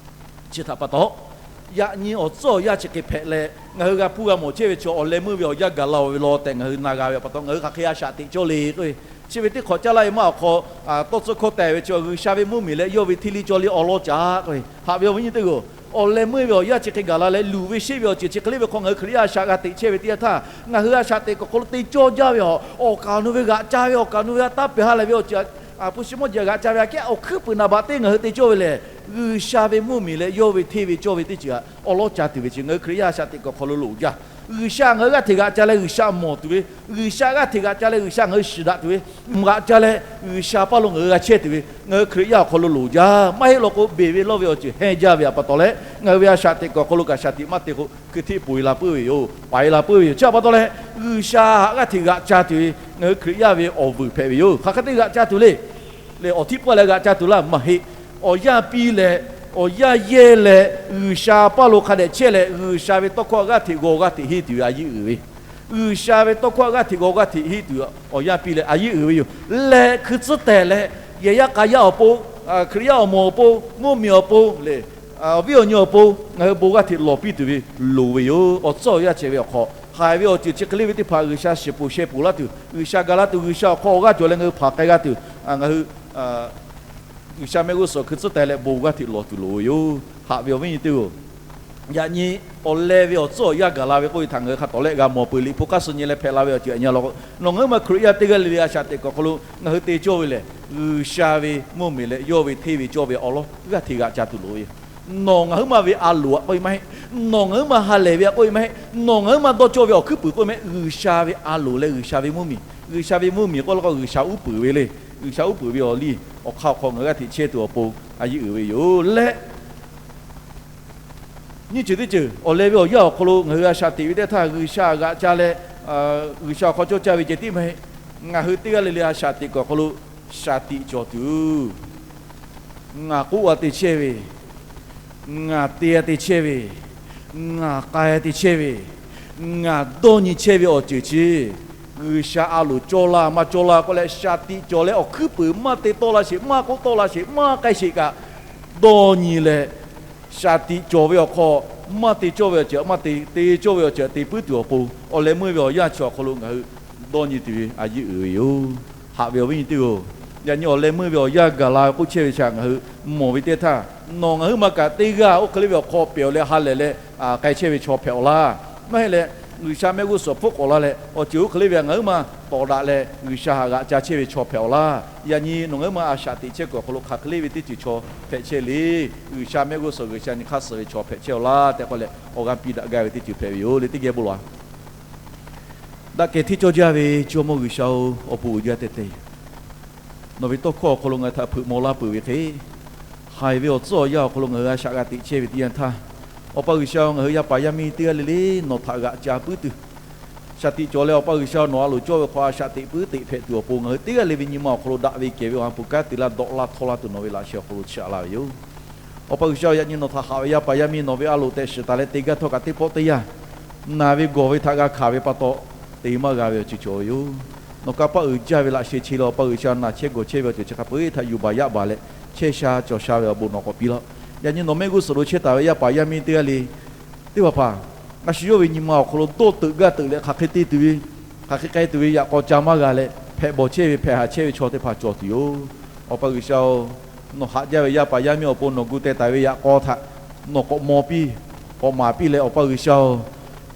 chi htaꞈ pa taw, yaꞈ nyi awˬ tcuhˉ awˬ yanˇ chi hk'e hpehꞈ leh ngaˬ hui g'a hpuˇ g'a mawˬ chehˇ ve chaw awˬ leh meuˇ ve awˬ yanˇ gaˬ la-oˬ ve law tehꞈ ngaˬ hui na g'a ve pa taw, ngaˬ hui hk'aˬ hk'e a shaꞈ teꞈ cawˇ le k'oˆ ve, chi ve teˇ hk'awꞈ caˇ laˇ ve maˇ awˬ hk'aw, tawˇ tcuhˉ hkawˇ tehˬ ve chi G'uiˬsha ve mvuhˇmiˬ leh yawˇ ve hteˇ liˇ cawˇ liˇ awˉ lawˉ caˉ k'oˆ ve. Haꞈ ve awˬ viˉ nyi teˇ-oˬ, awˬ leh meuˇ ve awˬ yanˇ chi hk'e gaˬ la leh luˬ ve sheˆ ve awˬ ceuˬ chi hk'e le ve hk'aw ngaˬ hui Hkriꞈ yaˇ a shaꞈ g'a teꞈ chehˇ ve teˇ yanˇ htaˇ, ngaˬ hui a shaꞈ teꞈ kuiˬ awˬ hk'aw lo te cawˇ jaˇ ve awˬ, awˬ kaˍ awˬ nu ve g'aꞈ ca ve, awˬ kaˍ awˬ nu ve a taˇ pehˬ ha lehˬ ve awˬ ceuˬ, a hpu shi mawˇ jeˬ g'aꞈ ca ve aꞈ kehˉ awˬ hkuiˉ puiˍ naˍ baꞈ teˇ ngaˬ hui te cawˇ ve lehˬ, G'uiˬsha ve mvuhˇmiˬ leh yawˇ ve hteˇ ve cawˇ ve teˇ ceuˬ aꞈ awˉ lawˉ ca tuˬ ve chi ngaˬ hui Hkriꞈ yaˇ a shaꞈ teꞈ kuiˬ awˬ hk'aw lo loˍ jaˇ. G'uiˬsha ngaˬ hui g'aˇ hteꞈ g'aꞈ ca leh G'uiˬsha mawˬ tuˬ ve, G'uiˬsha g'aˇ hteꞈ g'aꞈ ca leh G'uiˬsha ngaˬ hui shiˍ daꞈ tuˬ ve, mvuhˇ g'aꞈ ca leh G'uiˬsha paˇ lo ngaˬ hui g'a chehˇ tuˬ ve ngaˬ hui Hkriꞈ yaˇ awˬ hk'aw lo loˍ jaˇ. Maˇ heˆ law k'o, beˬ ve lawˇ ve awˬ ceuˬ hehnˇ jaˇ ve pa taw leh, ngaˬ hui ve a shaꞈ teꞈ kuiˬ awˬ hk'aw lo kaꞈ shaˍ tiꞈ maˇ te k'o, hkui hteˇ poˬ e la puiˉ ve yoˬ, paiˍ e la puiˉ ve yoˬ. Chi pa taw leh, G'uiˬsha haꞈ g'aˇ hteꞈ g'aꞈ ca tuˬ ve ngaˬ hui Hkriꞈ yaˇ ve awˬ vuiˬ hpehꞈ ve yoˬ. Hk'aˬ hk'e te g'aꞈ ca tuˬ le. Leh awˬ htiˇ pawˆ leh g'aꞈ ca tuˬ laˇ maˇ heˆ. Awˬ yanˇ piˇ leh, awˬ yanˇ yehˇ leh G'uiˬsha paˇ lo hk'a dehꞈ chehˇ leh, G'uiˬsha ve tawˇ hkawˇ g'aˇ hteꞈ g'aw g'aˇ hteꞈ henˇ tuˬ ve a yiˇ uiˍ ve, G'uiˬsha ve tawˇ hkawˇ g'aˇ hteꞈ g'aw g'aˇ hteꞈ henˇ tuˬ awˬ yanˇ piˇ leh a yiˇ uiˍ ve yoˬ. Leh hkui tcuhˉ tehˬ leh, yehˬ yaˇ k'a yaˇ awˬ pon, Hkriꞈ yaˇ awˬ moˍ awˬ pon, mvuhˇmiˬ awˬ pon lehˬ, awˬ viˉ awˬ nyi awˬ pon ngaˬ hui bon g'aˇ hteꞈ lawˬ piˇ tuˬ ve loˍ ve yoˬ. Awˬ tcuhˉ awˬ yanˇ ceh ve awˬ hk'aw, haiˬ ve awˬ ceuˬ chi hk'e le ve teˇ hpaˍ G'uiˬsha shiˍ poˬ sheh poˬ laˇ tuˬ, G'uiˬsha ga laˇ tuˬ, G'uiˬsha awˬ hk'aw awˬ g'aˇ cawˬ leh ngaˬ hui hpanˍ k'ai g'a tuˬ, ngaˬ hui G'uiˬsha mehˆ g'uˇ suhˍ hkui tcuhˉ tehˬ leh bon g'aˇ hteꞈ lawˬ tuˬ loˍ ve yoˬ. Haꞈ ve awˬ viˉ nyi teˇ-oˬ, yaꞈ nyi awˬ leh ve awˬ tcuhˉ awˬ yanˇ gaˬ la ve k'oˆ ve htaꞈ ngaˬ hui hk'a tawˍ lehˆ g'a mawˬ peuˬ. Liꞈ hpu hk'aˇ suh nyi leh hpehꞈ la ve awˬ ceuˬ aꞈ nyi law k'o, nawˬ ngaˬ hui ma Hkriꞈ yaˇ teˇ g'aˇ le le a shaꞈ teꞈ kuiˬ awˬ hk'aw lo ngaˬ hui te cawˇ ve lehˬ, G'uiˬsha ve mvuhˇmiˬ leh yawˇ ve hteˇ ve cawˇ ve awˉ lawˉ g'aˇ hteꞈ g'aꞈ ca tuˬ loˍ ve yoˬ. Nawˬ ngaˬ hui ma ve a loˍ aꞈ k'oˆ ve maˇ heˆ. Nawˬ ngaˬ hui ma ha lehˬ ve aꞈ k'oˆ ve maˇ heˆ. Nawˬ ngaˬ hui ma dawˇ cawˇ ve awˬ hkuiˉ puiˍ k'oˆ ve maˇ heˆ. G'uiˬsha ve a loˍ leh G'uiˬsha ve mvuhˇmiˬ, G'uiˬsha ve mvuhˇmiˬ k'oˆ la k'o G'uiˬsha uˉ peunˍ ve le. G'uiˬsha uˉ peunˍ ve awˬ liˇ awˬ hk'aˇ awˬ hk'aw ngaˬ hui g'aˇ hteꞈ chehˇ tuˬ awˬ pon a yiˇ uiˍ ve yoˬ leh, nyiˇ ceuˬ teˇ ceuˬ awˬ leh ve awˬ yanˇ awˬ hk'aw lo ngaˬ hui a shaꞈ teꞈ ve teˇ htaˇ G'uiˬsha g'aꞈ ca leh, G'uiˬsha awˬ hk'aw cawˇ caˇ ve ceh tiˉ maˇ heˆ. Ngaˬ hui teˇ g'aˇ le le a shaꞈ teꞈ kuiˬ awˬ hk'aw lo shaˍ tiꞈ cawˬ tuˬ, ngaˬ k'oˆ a te chehˇ ve, ngaˬ te a te chehˇ ve, ngaˬ k'ai a te chehˇ ve, ngaˬ dawˇ nyi chehˇ ve awˬ ceuˬ chi G'uiˬsha a loˍ cawˇ laˇ maˇ cawˇ laˇ k'oˆ leh shaˍ tiꞈ cawˬ leh awˬ hkuiˉ puiˍ maˇ te tawˆ la sheˍ, maˇ k'oˆ tawˆ la sheˍ, maˇ k'ai sheˍ kaꞈ dawˇ nyi leh shaˍ tiꞈ cawˬ ve awˬ hk'aw maˇ te cawˇ ve awˬ ceuˬ maˇ te, te cawˇ ve awˬ ceuˬ te puiˉ tuˬ awˬ pon, awˬ leh meuˇ ve awˬ yanˇ chi awˬ hk'aw lo ngaˬ hui dawˇ nyi tuˬ ve a yiˇ uiˍ ve yoˬ. Haꞈ ve awˬ viˉ nyi teˇ-oˬ, yaꞈ nyi awˬ leh meuˇ ve awˬ yanˇ gaˬ la k'oˆ chehˇ ve chi ngaˬ hui mawˬ ve teˇ htaˇ, nawˬ ngaˬ hui ma kaꞈ teˇ g'aˇ oˇ hk'e le ve awˬ hk'aw pehˬ awˬ leh ha lehˬ leh k'ai chehˇ ve chaw hpehꞈ awˬ laˇ. Maˇ heˆ leh, G'uiˬsha mehˆ g'uˇ suhˍ hpfuhˆ k'awꞈ la leh awˬ ceuˬ oˇ hk'e le ve ngaˬ hui ma tawˍ daꞈ leh G'uiˬsha haꞈ g'aꞈ ca chehˇ ve chaw hpehꞈ awˬ laˇ. Yaꞈ nyi nawˬ ngaˬ hui ma a shaꞈ teꞈ chehˇ kuiˬ awˬ hk'aw lo hk'aˬ hk'e le ve teˇ ceuˬ chaw hpehꞈ chehˇ le. G'uiˬsha mehˆ g'uˇ suhˍ G'uiˬsha nyi hk'aˇ suh ve chaw hpehꞈ chehˇ awˬ laˇ tehꞈ k'oˆ leh, awˬ g'aˇ piˇ daꞈ gaˇ ve teˇ ceuˬ hpehꞈ ve yoˬ le. Teˇ geh bon lawˬ-a. Daꞈ kehˬ hteˇ cawˇ jaˇ ve Jawˇmawˇ G'uiˬsha-oˬ, awˬ bon uiˍ jaˇ tehꞈ te. Nawˬ ve tawˇ hkawˇ awˬ hk'aw lo ngaˬ hui htaꞈ hpeuꞈ maw laˇ peuˬ ve hk'e, haiˬ ve awˬ tcuhˉ awˬ yanˇ awˬ hk'aw lo ngaˬ hui a shaꞈ g'a teꞈ chehˇ ve teˇ yanˇ htaˇ, Awˬ pa G'uiˬsha-oˬ, ngaˬ hui yaˇ paˍ yaˇ miˇ teˇ g'aˇ le le nawˬ htaꞈ g'aꞈ ca puiˉ tuˬ, shaˍ tiꞈ cawˬ leh Awˬ pa G'uiˬsha nawˬ a loˍ cawˇ ve hk'aw a shaꞈ teꞈ puiˉ teꞈ hpehꞈ tuˬ awˬ pon ngaˬ hui teˇ g'aˇ le ve nyi ma awˬ hk'aw lo daꞈ ve kehˬ ve awˬ ha hpu kanˉ te laˇ dawꞈ laˇ htawˇ laˇ tuˬ nawˬ ve laꞈ sheh awˬ hk'aw lo chiˇ aꞈ laˇ ve yoˬ. Awˬ pa G'uiˬsha-oˬ, yaꞈ nyi nawˬ htaꞈ haꞈ ve yaˇ paˍ yaˇ miˇ nawˬ ve a loˍ tehꞈ shiˍ taˍ leh te gaˇ htawˇ kaꞈ teˇ pawˆ teˇ yanˇ naˬ ve gawˬ ve htaꞈ g'a hkanˍ ve pa taw te maˇ g'a ve awˬ ceuˬ cawˬ ve yoˬ. Nawˬ kanˇ paˆ uiˍ jaˇ ve laꞈ sheh che leh Awˬ pa G'uiˬsha naˬ chehˇ gawˬ chehˇ ve awˬ ceuˬ chi hk'a peu-eˬ htaꞈ yuˬ baˬ yaˇ baˬ leh chehˇ sha cawˬ sha ve awˬ bon nawˬ k'awꞈ piˇ laˇ. Yaꞈ nyi nawˬ mehˆ g'uˇ suhˍ lo chehˇ taˍ ve yaˇ paˍ yaˇ miˇ teˇ g'aˇ le teˇ hpaˍ hpaˍ, a shu yawˇ ve nyi ma awˬ hk'aw lo dawˇ teuꞈ gaˇ teuꞈ leh hk'aˬ hk'e te tuˬ ve, hk'aˬ hk'e k'ai tuˬ ve yaꞈ k'aw ca maˇ g'a leh hpehꞈ bawˬ chehˇ ve hpehꞈ haˍ chehˇ ve chaw teˇ hpaˍ cawˬ tuˬ yoˬ. Awˬ pa G'uiˬsha-oˬ, nawˬ haꞈ jaˇ ve yaˇ paˍ yaˇ miˇ awˬ pon nawˬ gu teh taˍ ve yaꞈ k'aw htaꞈ nawˬ k'awꞈ maw piˇ, k'awꞈ maˍ piˇ leh Awˬ pa G'uiˬsha-oˬ,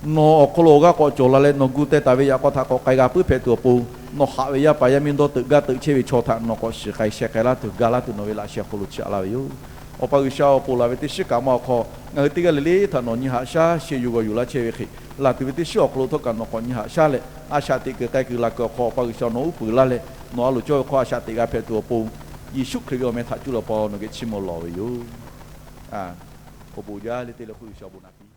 nawˬ awˬ hk'aw lo awˬ g'aˇ k'awꞈ cawˬ la leh nawˬ gu teh taˍ ve yaꞈ k'aw htaꞈ k'awꞈ k'ai g'a puiˉ hpehꞈ tuˬ awˬ pon, nawˬ haꞈ ve yaˇ paˍ yaˇ miˇ dawˇ teuꞈ gaˇ teuꞈ chehˇ ve chaw htaꞈ nawˬ k'awꞈ shiˍ k'ai sheh k'ai laˇ tuˬ ga laˇ tuˬ nawˬ ve laꞈ sheh awˬ hk'aw lo chiˇ aꞈ laˇ ve yoˬ. Awˬ pa G'uiˬsha-oˬ, ponˬ laˬ ve teˇ shiˉ kaꞈ ma awˬ hk'aw ngaˬ hui teˇ g'aˇ le le htaꞈ nawˬ nyi haꞈ shaˉ sheh yuˬ g'awˬ yuˬ laˇ chehˇ ve hk'e, laˬ tuˬ ve teˇ shiˉ awˬ hk'aw lo htawˇ kaꞈ nawˬ k'awꞈ nyi haꞈ shaˉ leh, a shaꞈ teꞈ kuiˬ k'ai kuiˬ laˬ kuiˬ awˬ hk'aw Awˬ pa G'uiˬsha nawˬ uˉ peunˍ laˇ leh, nawˬ a loˍ cawˇ ve hk'aw a shaꞈ teꞈ g'a hpehꞈ tuˬ awˬ pon, Yeˍsuˆ Hkriꞈ ve awˬ meh htaꞈ cuˇ leh Awˬ pa nawˬ geh chiˇ mvuh lawˬ ve yoˬ. Awˬ bon jaˇ le te leh hk'oˆ G'uiˬsha awˬ bon naꞈ piˇ.